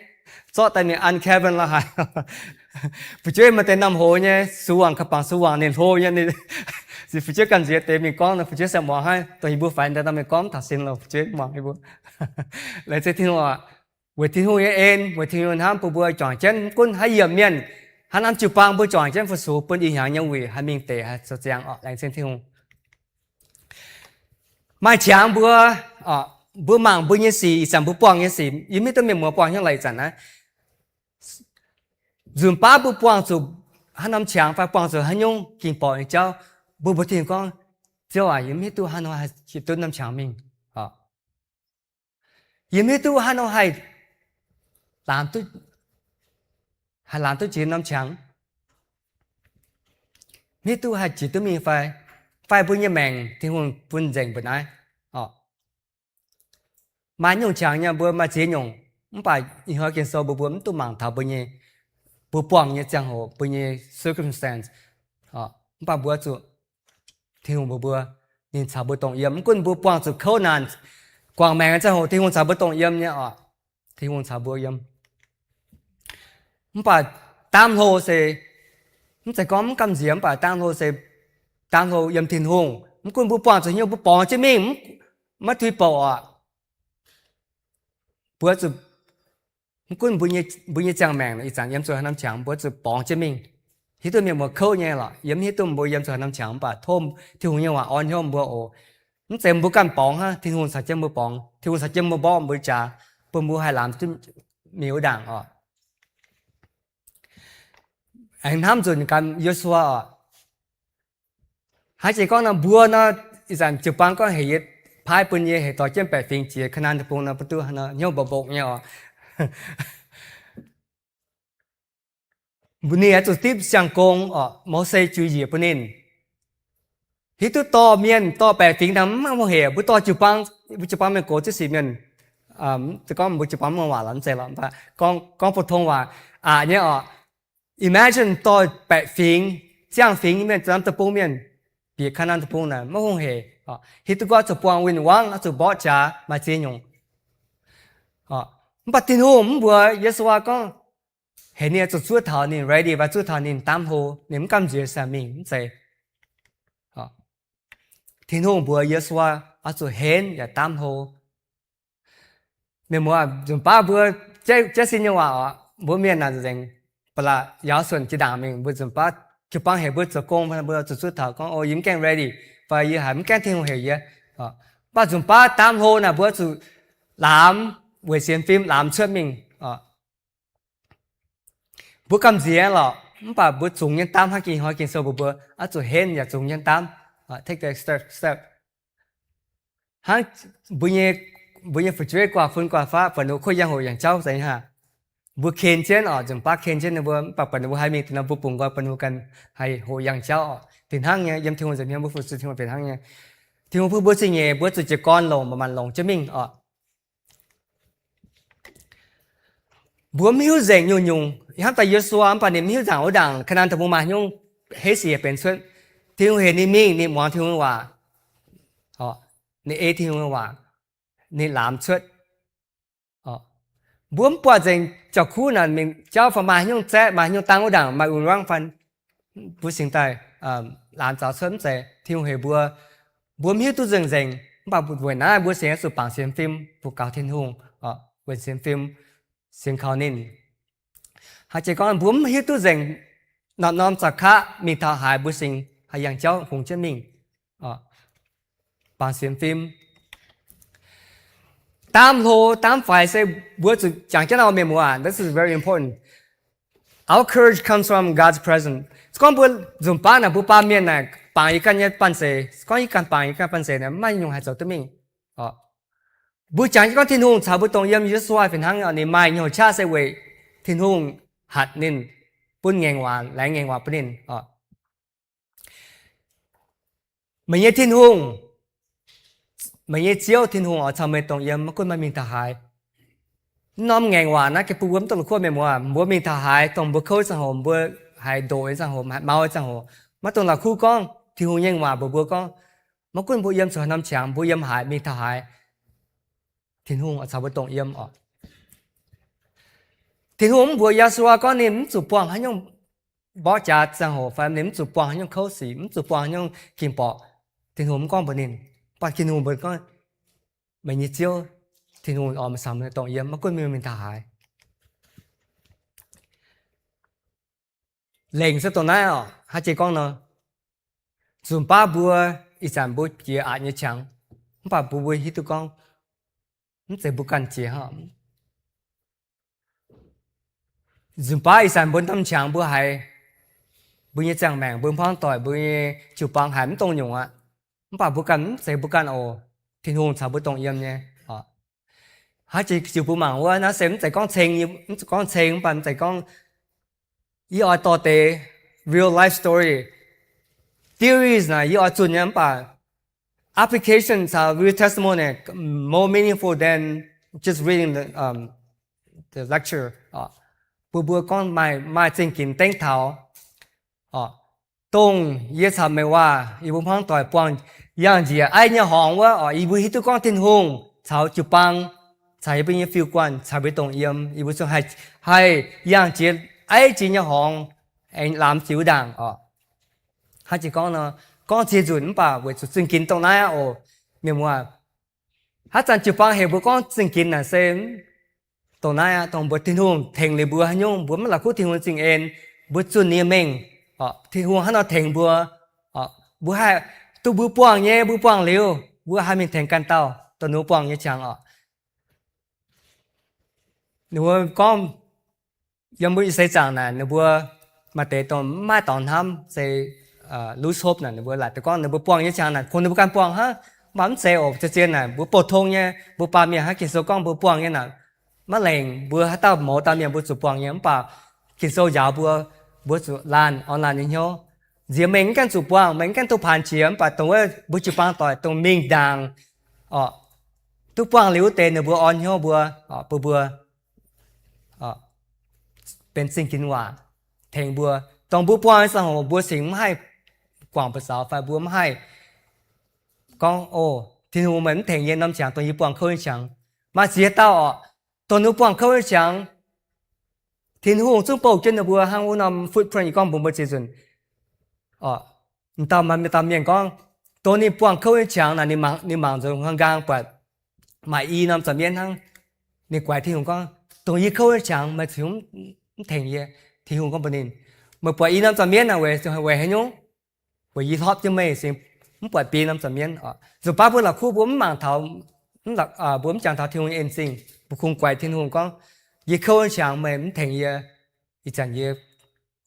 zorqv daaih mingh an cabin lorqc haic. Fu'jueiv maaih deix norm hoz nyei, sux wangc, ka'bangc sux wangc ninh hlo nyei, fu'jueiv gamh nziex deix mingh gorngv nor, fu'jueiv se muangx haiv, dongh yie mbuo faix daaih nor mingh gorngv taux sin lorqc, fu'jueiv muangx yie mbuo. Laengz zingh Tin-Hungh oc. Weic Tin-Hungh nyei en, weic Tin-Hungh hnamv bun mbuo juangc jienv, mv gunv haaix yiemc mienh, haaix norm jiu-baang mbuo juangc jienv fu-sux bun ih hnyangx nyei wuic haih mingh deix, haih zoux ziangx oc. Laengz zingh Tin-Hungh. Maaih qangx mbuo oc, mbuo mangc mbuo nyei sic, ih zanc mbuo buangh nyei sic, yie mv hiuv duqv mienh muoz buangh haaix nyungc lorqc ih zanc naaiv. Nzunc baav mbuo buangh zuqc haaix norm qangx fai buangh zuqc haaix nyungc ging borqc nyei jauv, mbuo mbuox Tin-Hungh gorngv, Ziouv aac, yie mv hiuv duqv haaix nor haih hiepc duqv norm qangx mingh. Yie mv hiuv duqv haaix nor haih laamx duqv, haih laamx duqv jiex norm qangx, mv hiuv duqv haih jiex duqv mingh fai, fai mbuo nyei maengc Tin-Hungh bun nzengc mbuo naaiv. Maaih nyungc qangx nyei mbuo maaih ziex nyungc, mv baac ih hnoi Ging-Sou mbuo, mbuo mv duqv mangc taux mbuo nyei, mbuo buangh nyei ziangh hoc mbuo nyei circumstance. Mv baac mbuo zuqc Tin-Hungh mbuox mbuo, ninh caux mbuo dongh yiem. Mv gunv mbuo buangh zuqc kouv naanc, guangc maengc nyei ziangh hoc Tin-Hungh caux mbuo dongh yiem nyei oc. Tin-Hungh caux mbuo yiem. Mv baac daamv hlo se, mv zeiz gorngv mv gamh nziex, mv baac daamv hlo se, daamv hlo yiem Tin-Hungh. Mv gunv mbuo buangh zuqc haaix nyungc mbuo borngz jienv mingh, maiv tuix bouc oc. Mbuo zuqc, mv gunv mbuo nyei ziangh maengc ih zanc yiem zuqc haaix norm qangx, mbuo zuqc borngz jienv mingh. Hiuv duqv mienh muoz kouv nyei lorqc, yie mv hiuv duqv mbuo yiem zuqc haaix norm qangx, mv baac tov Tin-Hungh nyei waac orn hnyouv mbuo oc. Mv zeiz mbuo ganh borngz hnangv, Tin-Hungh caux jienv mbuo borngz, Tin-Hungh caux jienv mbuo mborqv mbuo jaax, bun mbuo haih laamx duqv mingh wuov ndaangc oc. Aengx hnamv nzunc ganh Yo^su^waa oc. Hnangv jiex gorngv nor mbuo nor, ih zanc jiu-baang gorngv heuc yie, paaiv bun yie heuc dorh jienv baeqc fingx jiex Kaa^naa^an Deic-Bung nor, mbuo duqv haaix nor hnyouv mba'mbongc nyei oc. Mbuo ninh oix zuqc dipv siang-gong oc, Mose juix njiec bun ninh. Hiuv duqv dorh mienh, dorh baeqc fingx daaih mv maaih hungh hec, mbuo dorh jiu-baang, mbuo jiu-baang mienh gox ziex sic mienh, gorngv mbuo jiu-baang mv muangh waac lorqc, mv zeiz lorqc, gorngv, gorngv 普通 waac aqc nyei oc. Imagine dorh baeqc fingx, ziangh fingx mienh, Kaa^naa^an Deic-Bung mienh, bieqc Kaa^naa^an Deic-Bung naaic maiv hungh hec. Hiuv duqv gorngv zuqc buangh win-wangv, zuqc mborqv jaax, maaih ziex nyungc. Mv baac Tin-Hungh mv mbuox Yo^su^waa gorngv, heuc ninh zuqc zuov taux ninh ready fai zuov taux ninh daamv hlo, ninh mv gamh nziex saah mingh, mv zeiz. Tin-Hungh mbuox Yo^su^waa oix zuqc henv yaac daamv hlo. Mienh muoz, nzunc baav mbuo jaiv sin nyei waac oc, mbuo mienh naaic nzengc ba'laqc yaauv suonc jiex ndaangc mingh, mbuo nzunc baav jiu-baang heuc mbuo zoux gong, mbuo zuqc zuov taux gorngv, o, yie mv gaengh ready, fai yie haiz mv gaengh Tin-Hungh heuc yie. Mv baac nzunc baav daamv hlo naaic mbuo zuqc laamx, weic sienx fim laamx cuotv mingh. Mbuo gamh nziex lorqc, mv baac mbuo zungx nyei daamv hnangv ging hnoi Ging-Sou mbuox mbuo, oix zuqc henv yaac zungx nyei daamv, take the step, step. Hnangv mbuo nyei, mbuo nyei fu'jueiv guaax fun guaax faqv, buatc ninh mbuo kuv yangh hoc yangh jauv zeiz nyei haah. Mbuo ken jienv oc, nzunc baav ken jienv ninh mbuo, mv baac buatc ninh mbuo haih mingh deix nor, mbuo bungx nqoi bun ninh mbuo ganh haih hoqc yangh jauv oc. Fih hnangv nyei, yiem Tin-Hungh nza'hmien mbuo fu-sux Tin-Hungh fih hnangv nyei. Tin-Hungh bun mbuo zingh nyeic, mbuo zuqc jiez gorn longc, manc-manc longc jienv mingh oc. Mbuo mv hiuv nzengc nyungc-nyungc, hnamv daaih Yo^su^waa mv baac ninh mv hiuv nzengc wuov ndaangc Kaa^naa^an Deic-Bung maaih haaix nyungc heiv sic benx cuotv. Tin-Hungh heuc ninh mingh, ninh muangx Tin-Hungh nyei waac, ninh ei Tin-Hungh nyei waac, ninh laamx cuotv. Mbuo mv buatc nzengc jauv-kuv naaic mingh jauv fai maaih haaix nyungc zaeqv, maaih haaix nyungc dangh wuov ndaangc, maaih win-wangv fai mbuo cingx daaih laamx zaux cuotv, mv zeiz. Tin-Hungh heuc mbuo, mbuo mv hiuv duqv nzengc-nzengc, mv baac weic naaiv mbuo sienx zuqc bangc sienx fim, bungx gaux Tin-Hungh, weic sienx fim, sienx kaux ninh. Haaix jiex gorngv mbuo mv hiuv duqv nzengc norm-norm zaux kaqv mingh taux haaix, mbuo singx haih yangh jauv hungx jienv mingh, bangc sienx fim. Daamv hlo daamv faix se mbuo zuqc jangx jienv nor, mienh muoz, this is very important. Our courage comes from God's presence. Se gorngv mbuo nzunc baav naaic, mbuo baamh mienh naaic bangc yie ganh nyei banh zeic, se gorngv yie ganh bangc yie ganh banh zeic naaic, maiv nyungc haih zoux duqv mingh. Mbuo jangx jienv gorngv Tin-Hungh caux mbuo dongh yiem, Yo^su^waa fih hnangv, ninh maaih nyei hoqc qaqv se weic Tin-Hungh hatc ninh, bun ngaengc waac, laengz ngaengc waac bun ninh. Meih nyei Tin-Hungh, meih nyei Ziouv Tin-Hungh oix caux meih dongh yiem, maiv gunv meih mingh taux haaix. Mv norm ngaengc waac naaiv gengh bun mbuo mv dungx la'kuqv, mienh muoz. Mbuo mingh taux haaix, dongh mbuo kouv nyei ziangh hoc, mbuo haiz ndoqc nyei ziangh hoc, haiz mau nyei ziangh hoc, maiv dungx la'kuqv gorngv Tin-Hungh nyei waac mbuox mbuo gorngv, maiv gunv mbuo yiem zuqc haaix norm qangx, mbuo yiem haaix, mingh taux haaix, Tin-Hungh oix caux mbuo dongh yiem oc. Tin-Hungh mv mbuox Yo^su^waa gorngv ninh mv zuqc buangh haaix nyungc mborqv jaax ziangh hoc fai ninh mv zuqc buangh haaix nyungc kouv sic, mv zuqc buangh haaix nyungc ging-borqc. Tin-Hungh mv gorngv mbuox ninh. Mv baac Tin-Hungh mbuox gorngv, meih nyei Ziouv, Tin-Hungh oix caux meih dongh yiem, maiv gunv meih mingh taux haaix. Lengc se dongh naaiv oc. Haaix jiex gorngv nor, nzunc baav mbuo ih zanc mbuo jiex aqc nyei qangx, mv baac mbuo, mbuo hiuv duqv gorngv mv zeiz mbuo ganh jiex hnangv. Nzunc baav ih zanc mbuo domh qangx mbuo haiz, mbuo nyei ziangh maengc, mbuo hmuangv doic, mbuo nyei jiu-baang haiz mv dongh nyungc aqv. Mv baac mbuo ganh mv zeiz mbuo ganh oc. Tin-Hungh caux mbuo dongh yiem nyei. Hnangv jiex ziux mbuo mangc wuov naaiv se mv zeiz gorngv ceng, mv zeiz gorngv ceng, mv baac mv zeiz gorngv, yie oix dorh deix real life story. Theories naaic yie oix zunh nyei, mv baac application caux real testimony more meaningful than just reading the, um, the lecture. Bun mbuo gorngv maaih, maaih zingh ginx dengv taux. Dongh yie caux meih waac, yie mbuo hmuangv doic buangh yangh njiec aiv nyei horngz wuov, yie mbuo hiuv duqv gorngv Tin-Hungh caux jiu-baang, caux yie mbuo nyei fiuv-guanh, caux mbuo dongh yiem, yie mbuo zungv haih yangh jiex aiv jiex nyei horngz, aengx lamz jiex wuov ndaangc oc. Hnangv jiex gorngv nor, gorngv ziex nzunc mv baac weic zuqc zingh ginx dongh naaiv aqv oc, mienh muoz. Haaix zanc jiu-baang heuc mbuo gorngv zingh ginx naaic se dongh naaiv aqv, dongh mbuo Tin-Hungh tengx liuz mbuo haaix nyungc, mbuo maiv la'kuqv Tin-Hungh zingh en, mbuo zunh ninh nyei mengh, Tin-Hungh haaix nor tengx mbuo, mbuo haih, duqv mbuo buangh nyei, mbuo buangh liuz, mbuo haih mingh tengx ganh dauh dongh ninh mbuo buangh nyei qangx oc. Ninh mbuo gorngv, yiem mbuo nyei seix zaangc naaic, ninh mbuo maaih deix dongh mv maaih dorngx hnamv, se lose hope naaic, ninh mbuo laaic duqv gorngv ninh mbuo buangh nyei qangx naaic kungx ninh mbuo ganh buangh hnangv, mv baac mv zeiz oc. Zien-zien naaic mbuo pou-tong nyei, mbuo baamh mienh hnangv Ging-Sou gorngv mbuo buangh nyei naaic, maiv lengc mbuo haaix dauh mouz dauh mienh mbuo zuqc buangh nyei, mv baac Ging-Sou njaaux mbuo, mbuo zuqc laanh orn laanh nyei hnyouv. Nziex mengh mv gaengh zuqc buangh, mengh mv gaengh duqv paanx qiex, mv baac dongh wuov mbuo jiu-baang doic dongh mingh ndaangc oc, duqv buangh liuz wuov deix ninh mbuo orn hnyouv mbuo, bun mbuo benx zingh ginx waac tengx mbuo. Dongh mbuo buangh nyei ziangh hoc mbuo singx mv haih guangc buoz-zaux fai mbuo mv haih gorngv, O, Tin-Hungh meih mv tengx yie norm qangx dongh yie buangh kouv nyei qangx. Maaih ziex dauh oc, dongh ninh buangh kouv nyei qangx, Tin-Hungh zungv bouh jienv ninh mbuo hnangv wuov norm footprint yie gorngv mbuox mbuo ziex nzunc. M'dauh maaih dauh mienh gorngv, dongh ninh buangh kouv nyei qangx naaic, ninh mangc nzunc huaang nqaang buatc maaih i norm za'mienv hnangv. Ninh guaix Tin-Hungh gorngv, Dongh yie kouv nyei qangx meih zuqc mv tengx yie. Tin-Hungh gorngv mbuox ninh, Meih buatc i norm za'mienv naaic weic, weic haaix nyungc? Weic yie hlopv jienv meih, mv buatc biei norm za'mienv. Nzunc baav mbuo la'kuqv mbuo mv mangc taux, mbuo mv jangx taux Tin-Hungh nyei en zingh, mbuo kungx guaix Tin-Hungh gorngv, Yie kouv nyei qangx meih mv tengx yie, ih zanc yie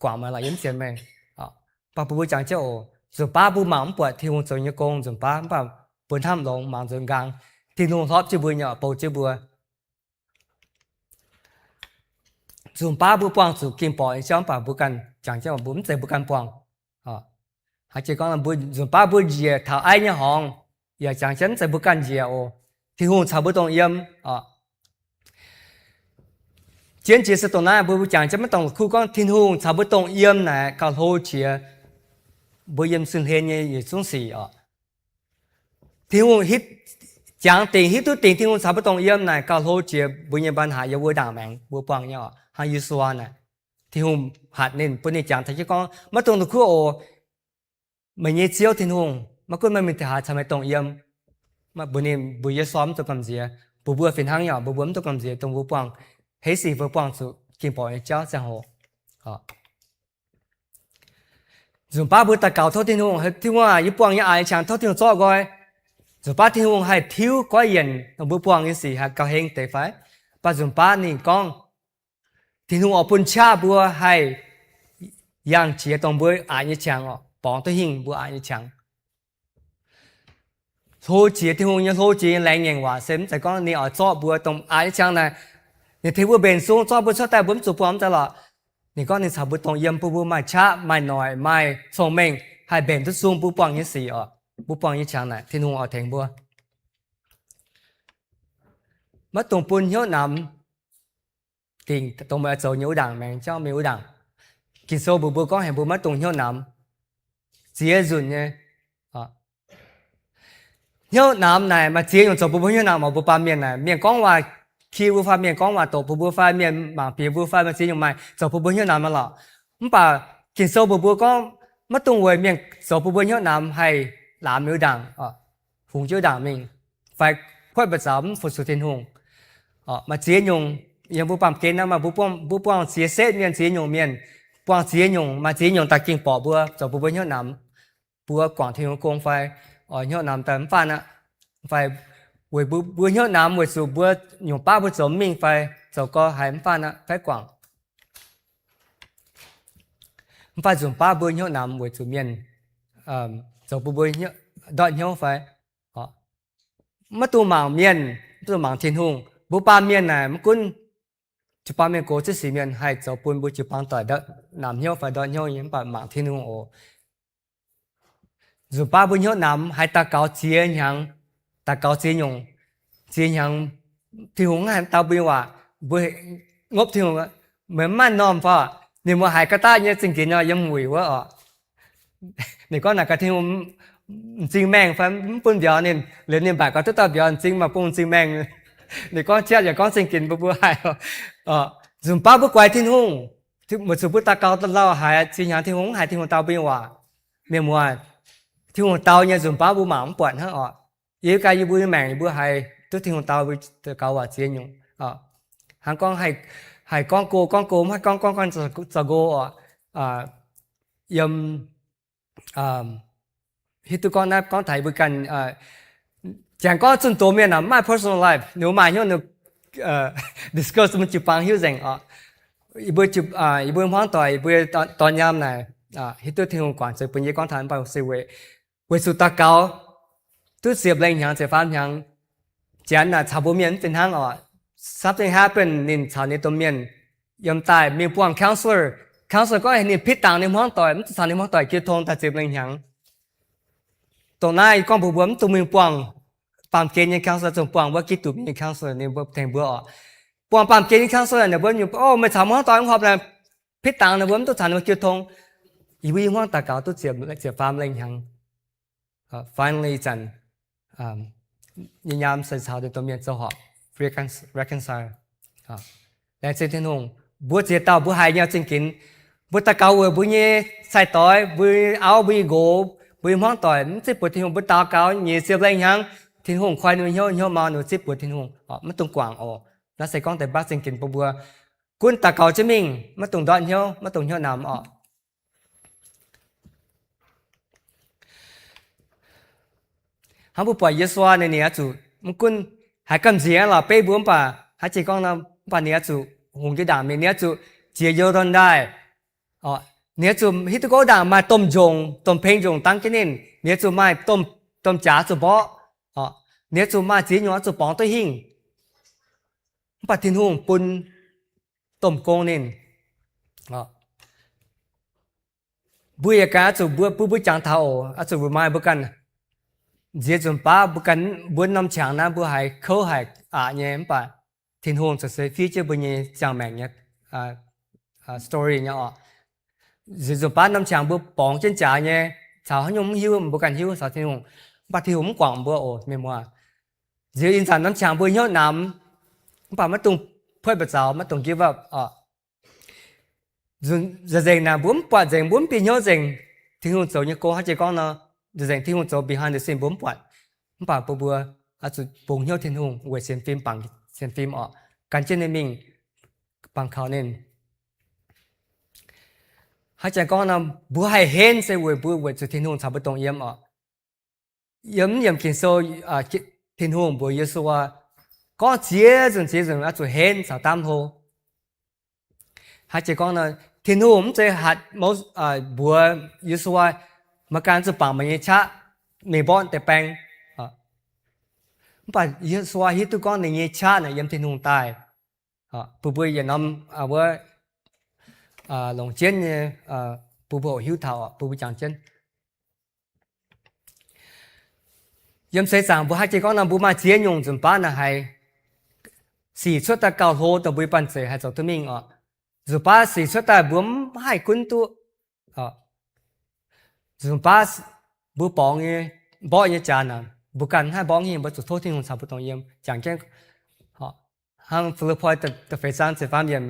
guangc meih lorqc, yie mv sienx meih. Mv baac mbuo jangx jienv oc, nzunc baav mbuo mangc mv buatc Tin-Hungh zoux nyei gong nzunc baav, mv baac mbuo hnamv longx mangc nzunc nqaang, Tin-Hungh hlopv jienv mbuo nyei, bouh jienv mbuo. Nzunc baav mbuo buangh zuqc ging-borqc nyei jauv, mv baac mbuo ganh jangx jienv mbuo mv zeiz mbuo ganh buangh. Haaix jiex gorngv mbuo nzunc baav mbuo njiec taux aiv nyei horngz, yaac jangx jienv mv zeiz mbuo ganh njiec oc. Tin-Hungh caux mbuo dongh yiem. Jienv jiex se dongh naaiv, mbuo jangx jienv maiv dongh la'kuqv gorngv Tin-Hungh caux mbuo dongh yiem naaic gauh hlo jiex mbuo yiem sin hlen nyei yietc zungv sic oc. Tin-Hungh hitv, jangx dingc, hiuv duqv dingc Tin-Hungh caux mbuo dongh yiem naaic gauh hlo jiex mbuo nyei mbaan haaix yiem wuov ndaangc maengx mbuo buangh nyei oc. Hnangv Yo^su^waa naaic, Tin-Hungh hatc ninh, bun ninh jangx taux jienv gorngv, Maiv dungx la'kuqv oc. Meih nyei Ziouv Tin-Hungh, maiv gunv meih mingh deix haaix caux meih dongh yiem. Mbuox ninh, mbuox Yo^su^waa mv dungx gamh nziex, mbuox mbuo fih hnangv nyei oc, mbuox mbuo mv dungx gamh nziex, dongh mbuo buangh, hei sic mbuo buangh zuqc ging-borqc nyei jauv ziangh hoc. Nzunc baav mbuo daux gaux tov Tin-Hungh, Tin-Hungh aah, yie buangh nyei a'nziu qangx tov Tin-Hungh zorqv nqoi. Nzunc baav Tin-Hungh haih tiuv goiv yienc dongh mbuo buangh nyei sic haih gauh heng deix fai? Mv baac nzunc baav ninh gorngv, Tin-Hungh oix bun qaqv mbuo haih yangh jiex dongh mbuo a'nziu qangx oc, borngz duqv hingh mbuo a'nziu qangx. Hlo jiex, Tin-Hungh nyei hlo jiex nyei laengz ngaengc waac se mv zeiz gorngv ninh oix zorqv mbuo dongh a'nziu qangx naaic, ninh tengx mbuo mbenc sung, zorqv mbuo cuotv daaih mbuo mv zuqc buangh mv zeiz lorqc. Ninh gorngv ninh caux mbuo dongh yiem, bun mbuo maaih qaqv, maaih noic, maaih cong-mengh, haih mbenc duqv sung mbuo buangh nyei sic oc. Mbuo buangh nyei qangx naaic Tin-Hungh oix tengx mbuo. Maiv dungx bun hnyouv namx dingc dongh meih oix zoux nyei wuov ndaangc maengx jauv mingh wuov ndaangc. Ging-Sou mbuox mbuo gorngv heuc mbuo maiv dungx hnyouv namx. Ziex nzunc nyei. Hnyouv namx naaic maaih ziex nyungc zoux bun mbuo hnyouv namx oc. Mbuo baamh mienh naaic, mienh gorngv waac ki mbuo fai mienh gorngv waac doqc bun mbuo fai mienh mangc bieqc mbuo fai maaih ziex nyungc maaih zoux bun mbuo hnyouv namx aqv lorqc. Mv baac Ging-Sou mbuox mbuo gorngv maiv dungx weic mienh zoux bun mbuo hnyouv namx haih laamx mingh wuov ndaangc, hungx jienv wuov ndaangc mingh, fai kuotv mbu'zaux mv fu-sux Tin-Hungh. Maaih ziex nyungc, yiem mbuo baamh gen naaiv maaih mbuo buangh ziex setv mienh, ziex nyungc mienh, buangh ziex nyungc, maaih ziex nyungc daaih ging-borqc mbuo, zoux bun mbuo hnyouv namx, mbuo guangc Tin-Hungh gong fai oix hnyouv namx daaih mv faanh aqv, fai weic mbuo, mbuo hnyouv namx weic zuqc mbuo nyungc baav mbuo zoux mv mingh fai zoux gau haiz mv faanh aqv, fai guangc. Mv faanh nzunc baav mbuo hnyouv namx weic zuqc mienh zoux bun mbuo ndortv hnyouv fai maiv dungx mangc mienh, maiv dungx mangc Tin-Hungh. Mbuo baamh mienh naaic mv gunv jiu-baang mienh gox, ziex sic mienh haih zoux bun mbuo jiu-baang doic namx hnyouv fai ndortv hnyouv nyei, mv baac mangc Tin-Hungh oc. Nzunc baav mbuo hnyouv namx haiz daux gaux ziex hnyangx, daux gaux ziex nyungc, ziex hnyangx Tin-Hungh mv haih dau mbuo nyei waac, mbuo ngopv Tin-Hungh, meih mv maaih m'normh fai? Ninh mbuo haiz ga'daqv nyei zingh ginx nor yiem wuic wuov oc. Ninh gorngv naaic gaax Tin-Hungh m'zing maengh fai mv bun mbiauz ninh, liuz ninh mbaaic gaax duqv dauh mbiauz m'zing, maaih bung m'zing maengh. Ninh gorngv jatv yaac gorngv zingh ginx bun mbuo haiz. Nzunc baav mbuo guaix Tin-Hungh, weic zuqc mbuo daux gaux lauh haiz ziex hnyangx Tin-Hungh mv haih Tin-Hungh dau mbuo nyei waac. Mienh muoz, Tin-Hungh dau nyei nzunc baav mbuo mangc mv buatc hnangv oc. Yie ganh yie mbuo nyei maengc yie mbuo haiz duqv Tin-Hungh dau mbuo daux gaux waac ziex nyungc. Hnangv gorngv haih gorngv go gorngv go, mv haih gorngv gorngv gorngv zaux nqo oc. Yiem hiuv duqv gorngv naaiv gorngv taux yie mbuo ganh, jangx gorngv zunh doz mienh aac, mv maaih personal life, ninh mbuo maaih hnyouv ninh discuss bun jiu-baang hiuv nzengc oc. Yie mbuo, yie mbuo hmuangv doic, yie mbuo dorn nyaam naaic, hiuv duqv Tin-Hungh guangc zuiz bun yie gorngv taux mv baac se weic, weic zuqc daux gaux duqv ziepc lengh hnyangx, ziepc faam hnyangx, Janx naaic caux mbuo mienh mv fih hnangv oc. Something happened, ninh caux ninh domh mienh yiem daaih mingh buangh counselor. Counselor gorngv ninh pitv dangc ninh hmuangv doic, mv duqv caux ninh hmuangv doic jiu tong daaih ziepc lengh hnyangx. Dongh naaiv gorngv mbuox mbuo mv dungx mingh buangh baamh gen nyei counselor, zungv buangh wuov Giduc mienh nyei counselor. Ninh mbuo tengx mbuo oc, buangh baamh gen nyei counselor naaic, mbuo nyungc, o, meih caux hmuangv doic mv horpc naaic, pitv dangc naaic, mbuo mv duqv caux ninh mbuo jiu tong. Yie mbuo i hmuangv daux gaux duqv ziepc, ziepc faam lengh hnyangx. Finally ih zanc nyei nyaam se caux ninh domh mienh zoux horpc, reconcile. Laengz zingh Tin-Hungh, mbuo ziex dauh mbuo haiz nyei zingh ginx. Mbuo daux gaux weic mbuo nyei sai-doix, mbuo nyei auv, mbuo nyei nqox, mbuo nyei hmuangv doic mv zipv buoz Tin-Hungh, mbuo daux gaux nyic ziepc lengh hnyangx, Tin-Hungh koi ninh mbuo hnyouv, hnyouv mau ninh mbuo zipv buoz Tin-Hungh, mv dungx guangc oc. Naaiv se gorngv deix baav zingh ginx bun mbuo gunv daux gaux jienv mingh, maiv dungx ndortv hnyouv, maiv dungx hnyouv namx oc. Hnangv mbuo buatc Yo^su^waa ninh, ninh oix zuqc mv gunv haiz gamh nziex lorz beiv mbuo mv baac, haaix jiex gorngv nor, mv baac ninh oix zuqc hungx jiex ndaangc mingh, ninh oix zuqc jiex Yo^lo^ndaan Ndaaih. Ninh oix zuqc hiuv duqv gorngv ndaangc maaih domh njongc, domh peng njongc dangv jienv ninh. Ninh oix zuqc maaih domh jaax zuqc mborqv. Ninh oix zuqc maaih ziex nyungc oix zuqc borngz duqv hingh. Mv baac Tin-Hungh bun domh gong ninh. Mbuo yaac ganh oix zuqc, mbuo, mbuo, mbuo jangx taux oc, oix zuqc remind mbuo ganh, nziex nzunc baav mbuo ganh, mbuo norm qangx naaiv mbuo haiz kouv haic aqc nyei, mv baac Tin-Hungh ziouc se fiev jienv mbuo nyei ziangh maengc nyei story nyei oc. Nziex nzunc baav norm qangx mbuo borngz jienv jaax nyei, caux haaix nyungc mv hiuv, mbuo ganh hiuv caux Tin-Hungh, mv baac Tin-Hungh mv guangc mbuo oc, mienh muoz. Nziex ih zanc norm qangx mbuo hnyouv namx, mv baac maiv dungx puotv mba'zaux, maiv dungx give up oc. Nzengc naaic mbuo mv buatc nzengc, mbuo mv bieqc hnyouv nzengc, Tin-Hungh zoux nyei gong haaix jiex gorngv nor, nzengc Tin-Hungh zoux behind the scene mbuo mv buatc. Mv baac mbuo, mbuo oix zuqc bungx hnyouv Tin-Hungh weic sienx fim, bangc sienx fim oc, gan jienv ninh mingh, bangc kaux ninh. Haaix jiex gorngv nor, mbuo haih henv se weic mbuo weic zuqc Tin-Hungh caux mbuo dongh yiem oc. Yiem, yiem Ging-Sou, Tin-Hungh mbuox Yo^su^waa gorngv ziex nzunc ziex nzunc oix zuqc henv caux daamv hlo. Haaix jiex gorngv nor, Tin-Hungh mv zeiz hatc mbuox Yo^su^waa, meih ganh zuqc bangc meih nyei qaqv mingh mborqv deix baeng. Mv baac Yo^su^waa hiuv duqv gorngv ninh nyei qaqv naaic yiem Tin-Hungh daaih. Bun mbuo yietc norm wuov longc jienv nyei, bun mbuo hoqc hiuv taux, bun mbuo jangx jienv. Yiem seix zaangc mbuo haaix jiex gorngv nor, mbuo maaih ziex nyungc nzunc baav naaic haiz sic cuotv daaih gauh hlo dongh mbuo nyei banh zeic haih zoux duqv mingh oc. Nzunc baav sic cuotv daaih mbuo mv haih gunv duqv. Nzunc baav mbuo borngz nyei, mborqv nyei jaax naaic, mbuo ganh mv haih mborqv hingh, mbuo zuqc tov Tin-Hungh caux mbuo dongh yiem jangx jienv. Hnangv Fi^lipv^poi da'feix zaang ziepc faam yiemc,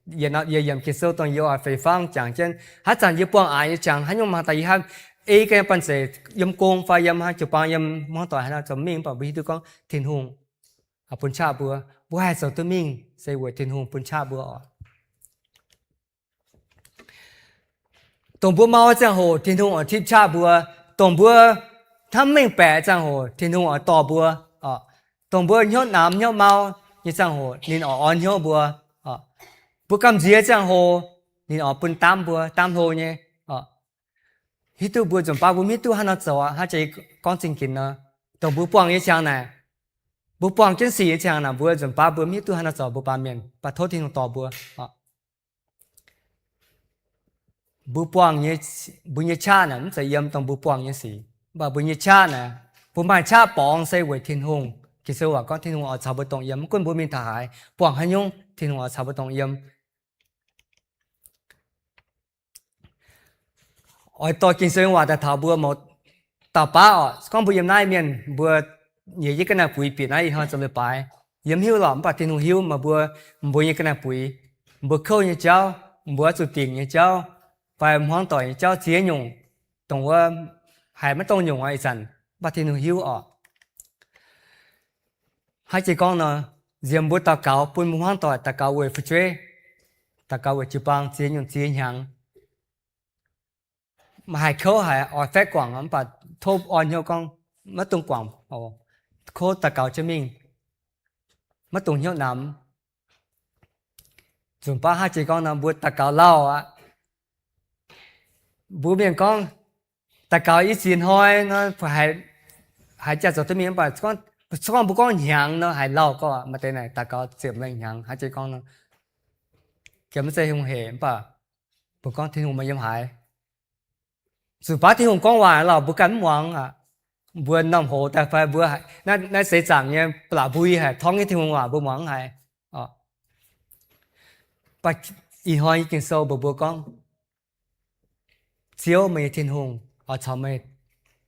yie yiemc Ging-Sou dongh yie oix feix fangv jangx jienv. Haaix zanc yie buangh aqc nyei jangx, haaix nyungc mangc daaih yie hnangv ei ganh banh zeic yiem gong fai yiem hnangv jiu-baang yiem hmuangv doic haaix nor zoux mingh, mv baac mbuo hiuv duqv gorngv Tin-Hungh bun qaqv mbuo. Mbuo haih zoux duqv mingh se weic Tin-Hungh bun qaqv mbuo oc. Dongh mbuo mau ziangh hoc Tin-Hungh oix tipv qaqv mbuo. Dongh mbuo hnamv mengh baeqc ziangh hoc Tin-Hungh oix dorh mbuo oc. Dongh mbuo hnyouv namx hnyouv mau nyei ziangh hoc ninh oix orn hnyouv mbuo. Mbuo gamh nziex ziangh hoc ninh oix bun daamv mbuo, daamv hlo nyei. Hiuv duqv mbuo nzunc baav mbuo mv hiuv duqv haaix nor zoux aqv. Hnangv jiex gorngv zingh ginx nor, dongh mbuo buangh nyei ziangh naaic, mbuo buangh jienv sic nyei ziangh naaic, mbuo nzunc baav mbuo mv hiuv duqv haaix nor zoux, mbuo baamh mienh baac tov Tin-Hungh dorh mbuo. Mbuo buangh, mbuo nyei qaqv naaic mv zeiz yiem dongh mbuo buangh nyei sic, mv baac mbuo nyei qaqv naaic, mbuo maaih qaqv borngz se weic Tin-Hungh. Ging-Sou waac gorngv Tin-Hungh oix caux mbuo dongh yiem, mv gunv mbuo mingh taux haaix, buangh haaix nyungc, Tin-Hungh oix caux mbuo dongh yiem. Oix dorh Ging-Sou nyei waac daaih taux mbuo mouz dauh baav oc. Se gorngv mbuo yiem naaiv mienh, mbuo nyiex jienv ga'naaiv buix bieqc naaiv ih hnoi zoux leiz-baaix, yie mv hiuv lorqc, mv baac Tin-Hungh hiuv. Maaih mbuo, mbuo nyei ga'naaiv buix, mbuo kouv nyei jauv, mbuo oix zuqc dingc nyei jauv, fai hmuangv doic nyei jauv, ziex nyungc, dongh wuov haiz maiv dongh nyungc ih zanc, mv baac Tin-Hungh hiuv oc. Hnangv jiex gorngv nor, nziex mbuo daux gaux bun mbuo hmuangv doic, daux gaux weic fu'jueiv, daux gaux weic jiu-baang, ziex nyungc ziex hnyangx. Maaih haiz kouv haic, oix faeqv guangc, mv baac tov orn hnyouv gorngv maiv dungx guangc, kouv daux gaux jienv mingh, maiv dungx hnyouv namx. Nzunc baav hnangv jiex gorngv nor, mbuo daux gaux lauh aqv. Mbuo mienh gorngv daux gaux i ziex hnoi nor, haiz jaax zoux duqv mingh, mv baac se gorngv mbuo gorngv hnyangx nor, haiz lauh gorngv maaih deix naaic daux gaux ziepc lengh hnyangx. Hnangv jiex gorngv nor, maiv zeiz hungh hec, mv baac mbuo gorngv Tin-Hungh maaih yiem haaix. Nzunc baav Tin-Hungh gorngv waac lauh mbuo ganh mv muangx aqv. Mbuo norm hoz daaih fai mbuo naaiv seix zaangc nyei ba'laqc mbui haic, torngv nyei Tin-Hungh waac mbuo muangx haic. Ih hnoi nyei Ging-Sou mbuox mbuo gorngv, Ziouv, meih nyei Tin-Hungh, oix caux meih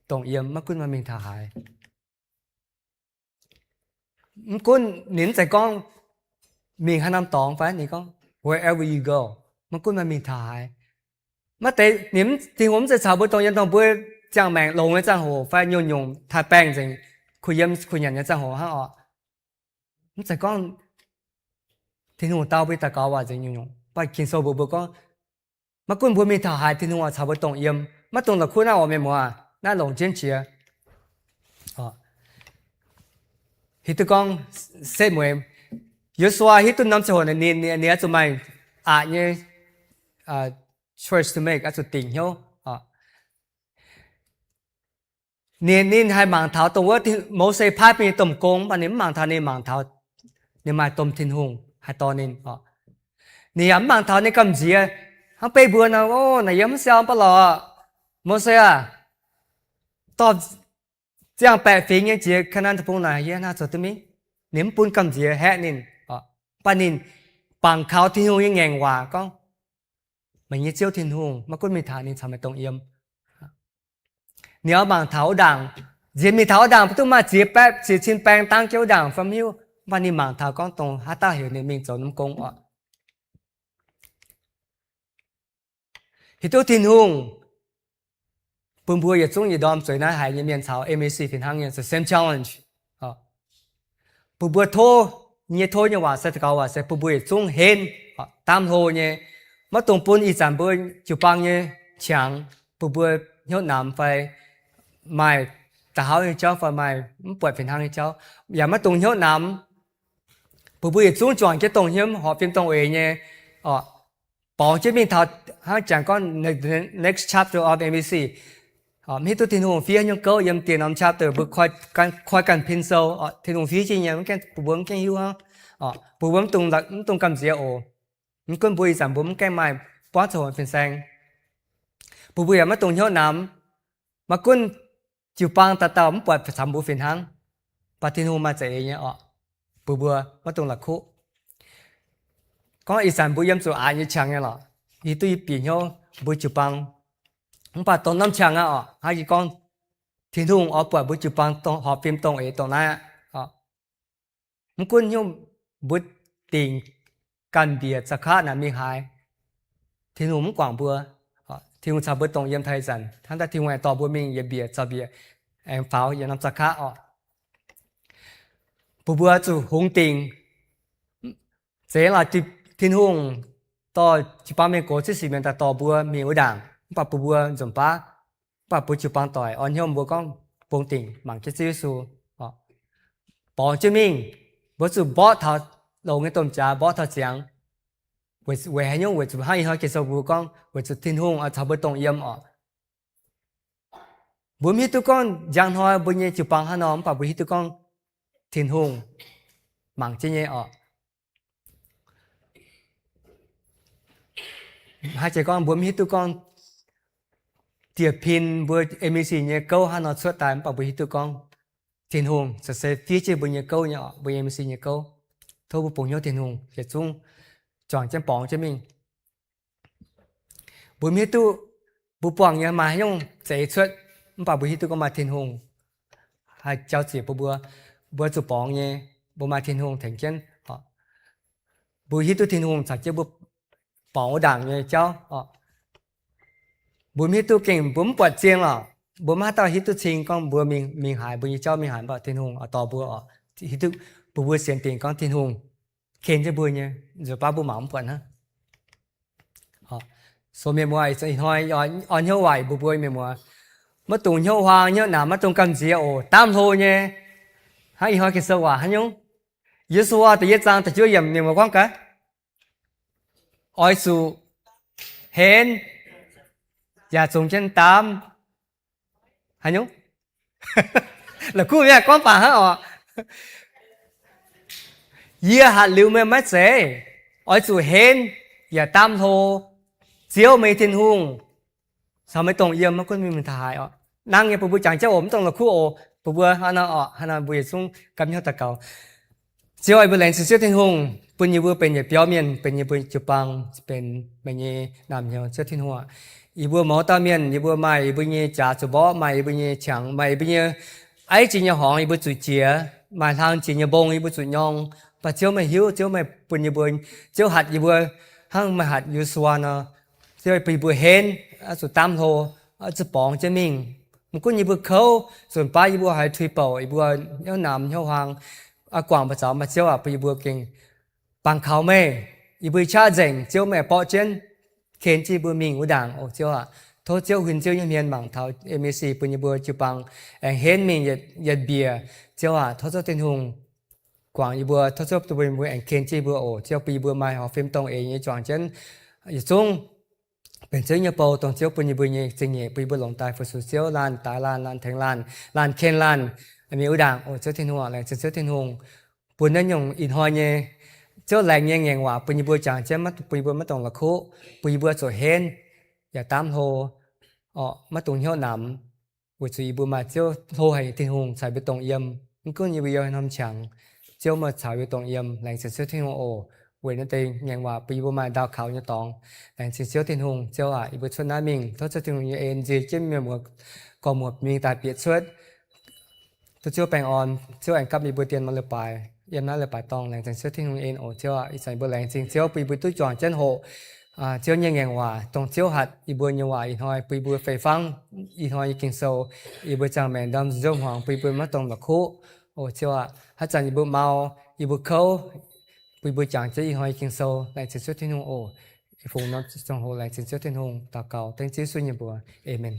dongh yiem, maiv gunv meih mingh taux haaix. Mv gunv ninh mv zeiz gorngv mingh haaix norm dorngx fai, ninh gorngv, Wherever you go, maiv gunv meih mingh taux haaix. Maiv deix, ninh, Tin-Hungh mv zeiz caux mbuo dongh yiem dongh mbuo ziangh maengc longx nyei ziangh hoc fai nyungc-nyungc taaih baengh nzengc, kuh yiem kuh nyanc nyei ziangh hoc hnangv oc. Mv zeiz gorngv, Tin-Hungh dau mbuo nyei daux gaux waac nzengc nyungc-nyungc, mv baac Ging-Sou mbuox mbuo gorngv, maiv gunv mbuo mingh taux haaix, Tin-Hungh oix caux mbuo dongh yiem. Maiv dungx la'kuqv naaiv oc, mienh muoz, naaiv longc jienv qiex. Hiuv duqv gorngv setv mueiz, Yo^su^waa hiuv duqv norm ziangh hoc ninh, ninh oix zuqc maaih aqc nyei choice to make, oix zuqc dingc hnyouv. Ninh, ninh haih mangc taux dongh wuov Mose paaiv mingh nyei domh gong, mv baac ninh mv mangc taux, ninh mangc taux ninh maaih domh Tin-Hungh haih dorh ninh. Ninh yaac mv mangc taux ninh gamh nziex, hnangv beiv mbuo nor, naaic yie mv siau mv baac lorqc, Mose aah, dorh ziangh baeqc fingx nyei jiex Ka'naan deic-bung naaic, yie hnangv zoux duqv mingh. Ninh mv bun gamh nziex haeqv ninh, mv baac ninh bangc kaux Tin-Hungh nyei ngaengc waac gorngv, meih nyei Ziouv Tin-Hungh, maiv gunv mingh taux haaix ninh caux meih dongh yiem. Ninh oix mangc taux wuov ndaangc, nziex mingh taux wuov ndaangc mv duqv maaih ziex baeqv, ziex cin baeng dangv jienv wuov ndaangc fai mv hiuv, mv baac ninh mangc taux gorngv dongh haaix dauh heuc ninh mingh zoux norm gong oc. Hiuv duqv Tin-Hungh bun mbuo yietc zungv yietc ndorm zueiz naaiv haiz nyei mienh caux M A C fih hnangv nyei the same challenge. Bun mbuo tov, nyei tov nyei waac se daux gaux waac se bun mbuo yietc zungv henv, daamv hlo nyei, maiv dungx bun ih zanc mbuo jiu-baang nyei qangx bun mbuo hnyouv namx fai maaih da'hauv nyei jauv fai maaih mv buatc fih hnangv nyei jauv, yaac maiv dungx hnyouv namx. Bun mbuo yietc zungv juangc jienv dongh hmien horpc fim dongh eix nyei, borngz jienv mingh taux hnangv jangx gorngv next chapter of M A C. Mv hiuv duqv Tin-Hungh fiev nyungc gouv yiem diex norm chapter, mbuo koi ganh pin sou, Tin-Hungh fiev jienv nyei, mv gaengh, bun mbuo mv gaengh hiuv hnangv. Bun mbuo mv dungx gamh nziex oc. Mv gunv mbuo ih zanc mbuo mv gaengh maaih buangv coux fim-saeng, bun mbuo yaac maiv dungx hnyouv namx. Maiv gunv jiu-baang dauh dauh mv buatc caux mbuo fih hnangv, mv baac Tin-Hungh maaih za'eix nyei oc, bun mbuo maiv dungx la'kuqv. Gorngv ih zanc mbuo yiem zuqc aqc nyei qangx nyei lorqc, yie duqv yie bieqc hnyouv mbuo jiu-baang. Mv baac dongh norm qangx aqv oc, hnangv yie gorngv, Tin-Hungh oix buatc mbuo jiu-baang horpc fim dongh eix dongh naaiv aqv. Mv gunv hnyouv mbuo dingc ganh mbiec za'qaqv naaic mingh haaix, Tin-Hungh mv guangc mbuo. Tin-Hungh caux mbuo dongh yiem taux ih zanc, hnangv daaih Tin-Hungh aengx dorh mbuo mingh yietc mbiec zaux mbiec, aengx faaux yietc norm za'qaqv oc. Bun mbuo zuqc hungx dingc. Zeiz laaix Tin-Hungh dorh jiu-baang mienh gox ziex sic mienh daaih dorh mbuo mingh wuov ndaangc, mv baac bun mbuo nzunc baav, mv baac bun jiu-baang doic orn hnyouv mbuo gorngv bun dingc mangc jienv Ziouv Yesu. borngz jienv mingh. Mbuo zuqc mborqv taux longx nyei domh jaax, mborqv taux ziangx. Weic haaix nyungc? Weic zuqc hnangv ih hnoi Ging-Sou mbuo gorngv, weic zuqc Tin-Hungh oix caux mbuo dongh yiem oc. Mbuo mv hiuv duqv gorngv njang hnoi mbuo nyei jiu-baang haaix nor, mv baac mbuo hiuv duqv gorngv Tin-Hungh mangc jienv nyei oc. Haaix jiex gorngv mbuo mv hiuv duqv gorngv dieh pin mbuo A M C nyei gouv haaix nor cuotv daaih, mv baac mbuo hiuv duqv gorngv Tin-Hungh se fiev jienv mbuo nyei gouv nyei oc, mbuo nyei A M C nyei gouv. Tov mbuo bungx hnyouv Tin-Hungh yietc zungv juangc jienv borngz jienv mingh. Mbuo mv hiuv duqv mbuo buangh nyei maaih haaix nyungc zeix cuotv, mv baac mbuo hiuv duqv gorngv maaih Tin-Hungh haih jauv ziec bun mbuo. Mbuo zuqc borngz nyei, mbuo maaih Tin-Hungh tengx jienv. Mbuo hiuv duqv Tin-Hungh caux jienv mbuo borngz wuov ndaangc nyei jauv. Mbuo mv hiuv duqv gengh mbuo mv buatc ziangh lorqc, mbuo maiv haaix dauh hiuv duqv cing gorngv mbuo mingh, mingh haaix, mbuo nyei jauv mingh haaix, mv baac Tin-Hungh oix dorh mbuo oc. Hiuv duqv bun mbuo sienx dingc gorngv Tin-Hungh ken jienv mbuo nyei, nzuonx baav mbuo mangc mv buatc hnangv. So mienh muoz, ih hnoi orn hnyouv waac mbuo mbuo mienh muoz, maiv dungx hnyouv huaang hnyouv namx, maiv dungx gamh nziex oc. Daamv hlo nyei. Hnangv ih hnoi Ging-Sou waac haaix nyungc? Yo^su^waa da'yietv zaang da'juov yiemc mienh muoz gorngv gaax, oix zuqc henv yaac zungx jienv daamv. Haaix nyungc? La'kuqv mi'aqv, gorngv baac hnangv oc. Yie hatc liuz meih maiv zeiz, oix zuqc henv yaac daamv hlo Ziouv meih Tin-Hungh caux meih dongh yiem, maiv gunv mingh taux haaix oc. Nangv nyei bun mbuo jangx jienv oc, mv dongh la'kuqv oc. Bun mbuo hnangv naaiv oc, hnangv naaiv mbuo yietc zungv gapv hnyouv daux gaux. Ziouv, yie mbuo laengz zingh Ziouv Tin-Hungh bun yie mbuo benx yietc biauv mienh, benx yie mbuo jiu-baang, benx meih nyei naamh nyouz Ziouv Tin-Hungh aac. Yie mbuo mouz dauh mienh, yie mbuo maaih yie mbuo nyei jaax zuqc mborqv, maaih yie mbuo nyei qangx, maaih yie mbuo nyei aiv jiex nyei horngz yie mbuo zuqc jiex, maaih hlang jiex nyei mbong yie mbuo zuqc nyorng. Mv baac Ziouv meih hiuv, Ziouv meih bun yie mbuo, Ziouv hatc yie mbuo hnangv meih hatc Yo^su^waa nor. Ziouv bun yie mbuo henv, oix zuqc daamv hlo, oix zuqc borngz jienv mingh. Maiv gunv yie mbuo kouv, nzunc baav yie mbuo haiz tuix bouc, yie mbuo hnyouv namx hnyouv huaang, oix guangc mbu'zaux, mv baac Ziouv aac, bun yie mbuo gengh bangc kaux meih, yie mbuo qaqv nzengc, Ziouv meih borqv jienv, ken jienv yie mbuo mingh wuov ndaangc oc Ziouv aac. Tov Ziouv huin Ziouv nyei hmien mangc taux M A C bun yie mbuo jiu-baang aengx henv mingh yietc mbiec. Ziouv aac, tov Ziouv Tin-Hungh guangc yie mbuo, tov Ziouv bun yie mbuo aengx ken jienv yie mbuo oc Ziouv, bun yih mbuo maaih horpc fim dongh eix nyei juangc jienv yietc zungv benx Ziouv nyei bou, dongh Ziouv bun yie mbuo nyei zingh nyeic, bun yie mbuo longc daaih fu-sux Ziouv, laanh daaih laanh, laanh tengx laanh, laanh ken laanh, mingh wuov ndaangc oc Ziouv Tin-Hungh. Laengz zingh Ziouv Tin-Hungh bun naaiv nyungc ih hnoi nyei Ziouv laengz nyei ngaengc waac bun yie mbuo jangx jienv, bun yie mbuo maiv dungx la'kuqv, bun yie mbuo zuqc henv yaac daamv hlo, maiv dungx hnyouv namx, weic zuqc yie mbuo maaih Ziouv hlo haic nyei Tin-Hungh caux mbuo dongh yiem. Mv gunv yie mbuo yiem haaix norm qangx, Ziouv meih caux yie mbuo dongh yiem. Laengz zingh Ziouv Tin-Hungh oc. Weic naaiv deix ngaengc waac bun yie mbuo maaih ndaauh kaux nyei dorngx. Laengz zingh Ziouv Tin-Hungh. Ziouv aac, yie mbuo cuotv naaiv mingh, tov Ziouv Tin-Hungh nyei en nzie jienv mienh muoz gorx-muoz mingh daaih bieqc cuotv. Tov Ziouv baengh orn, Ziouv aengx gapv yie mbuo dien maaih leiz-baaix yiem naaiv leiz-baaix dorngh. Laengz zingh Ziouv Tin-Hungh en oc Ziouv aac. Ih zanc yie mbuo laengz zingh Ziouv bun yie mbuo duqv juangc jienv hoqc Ziouv nyei ngaengc waac, dongh Ziouv hatc yie mbuo nyei waac ih hnoi, bun yie mbuo fei fangv ih hnoi nyei Ging-Sou. Yie mbuo ziangh maengc ndorm nziouv hmuangx bun yie mbuo maiv dungx la'kuqv oc Ziouv aac. Haaix zanc yie mbuo mau, yie mbuo kouv, bun yie mbuo jangx jienv ih hnoi nyei Ging-Sou. Laengz zingh Ziouv Tin-Hungh oc. Fungx norm ziangh hoc laengz zingh Ziouv Tin-Hungh daux gaux dengv Ziouv Yesu nyei mbuox. Aamen.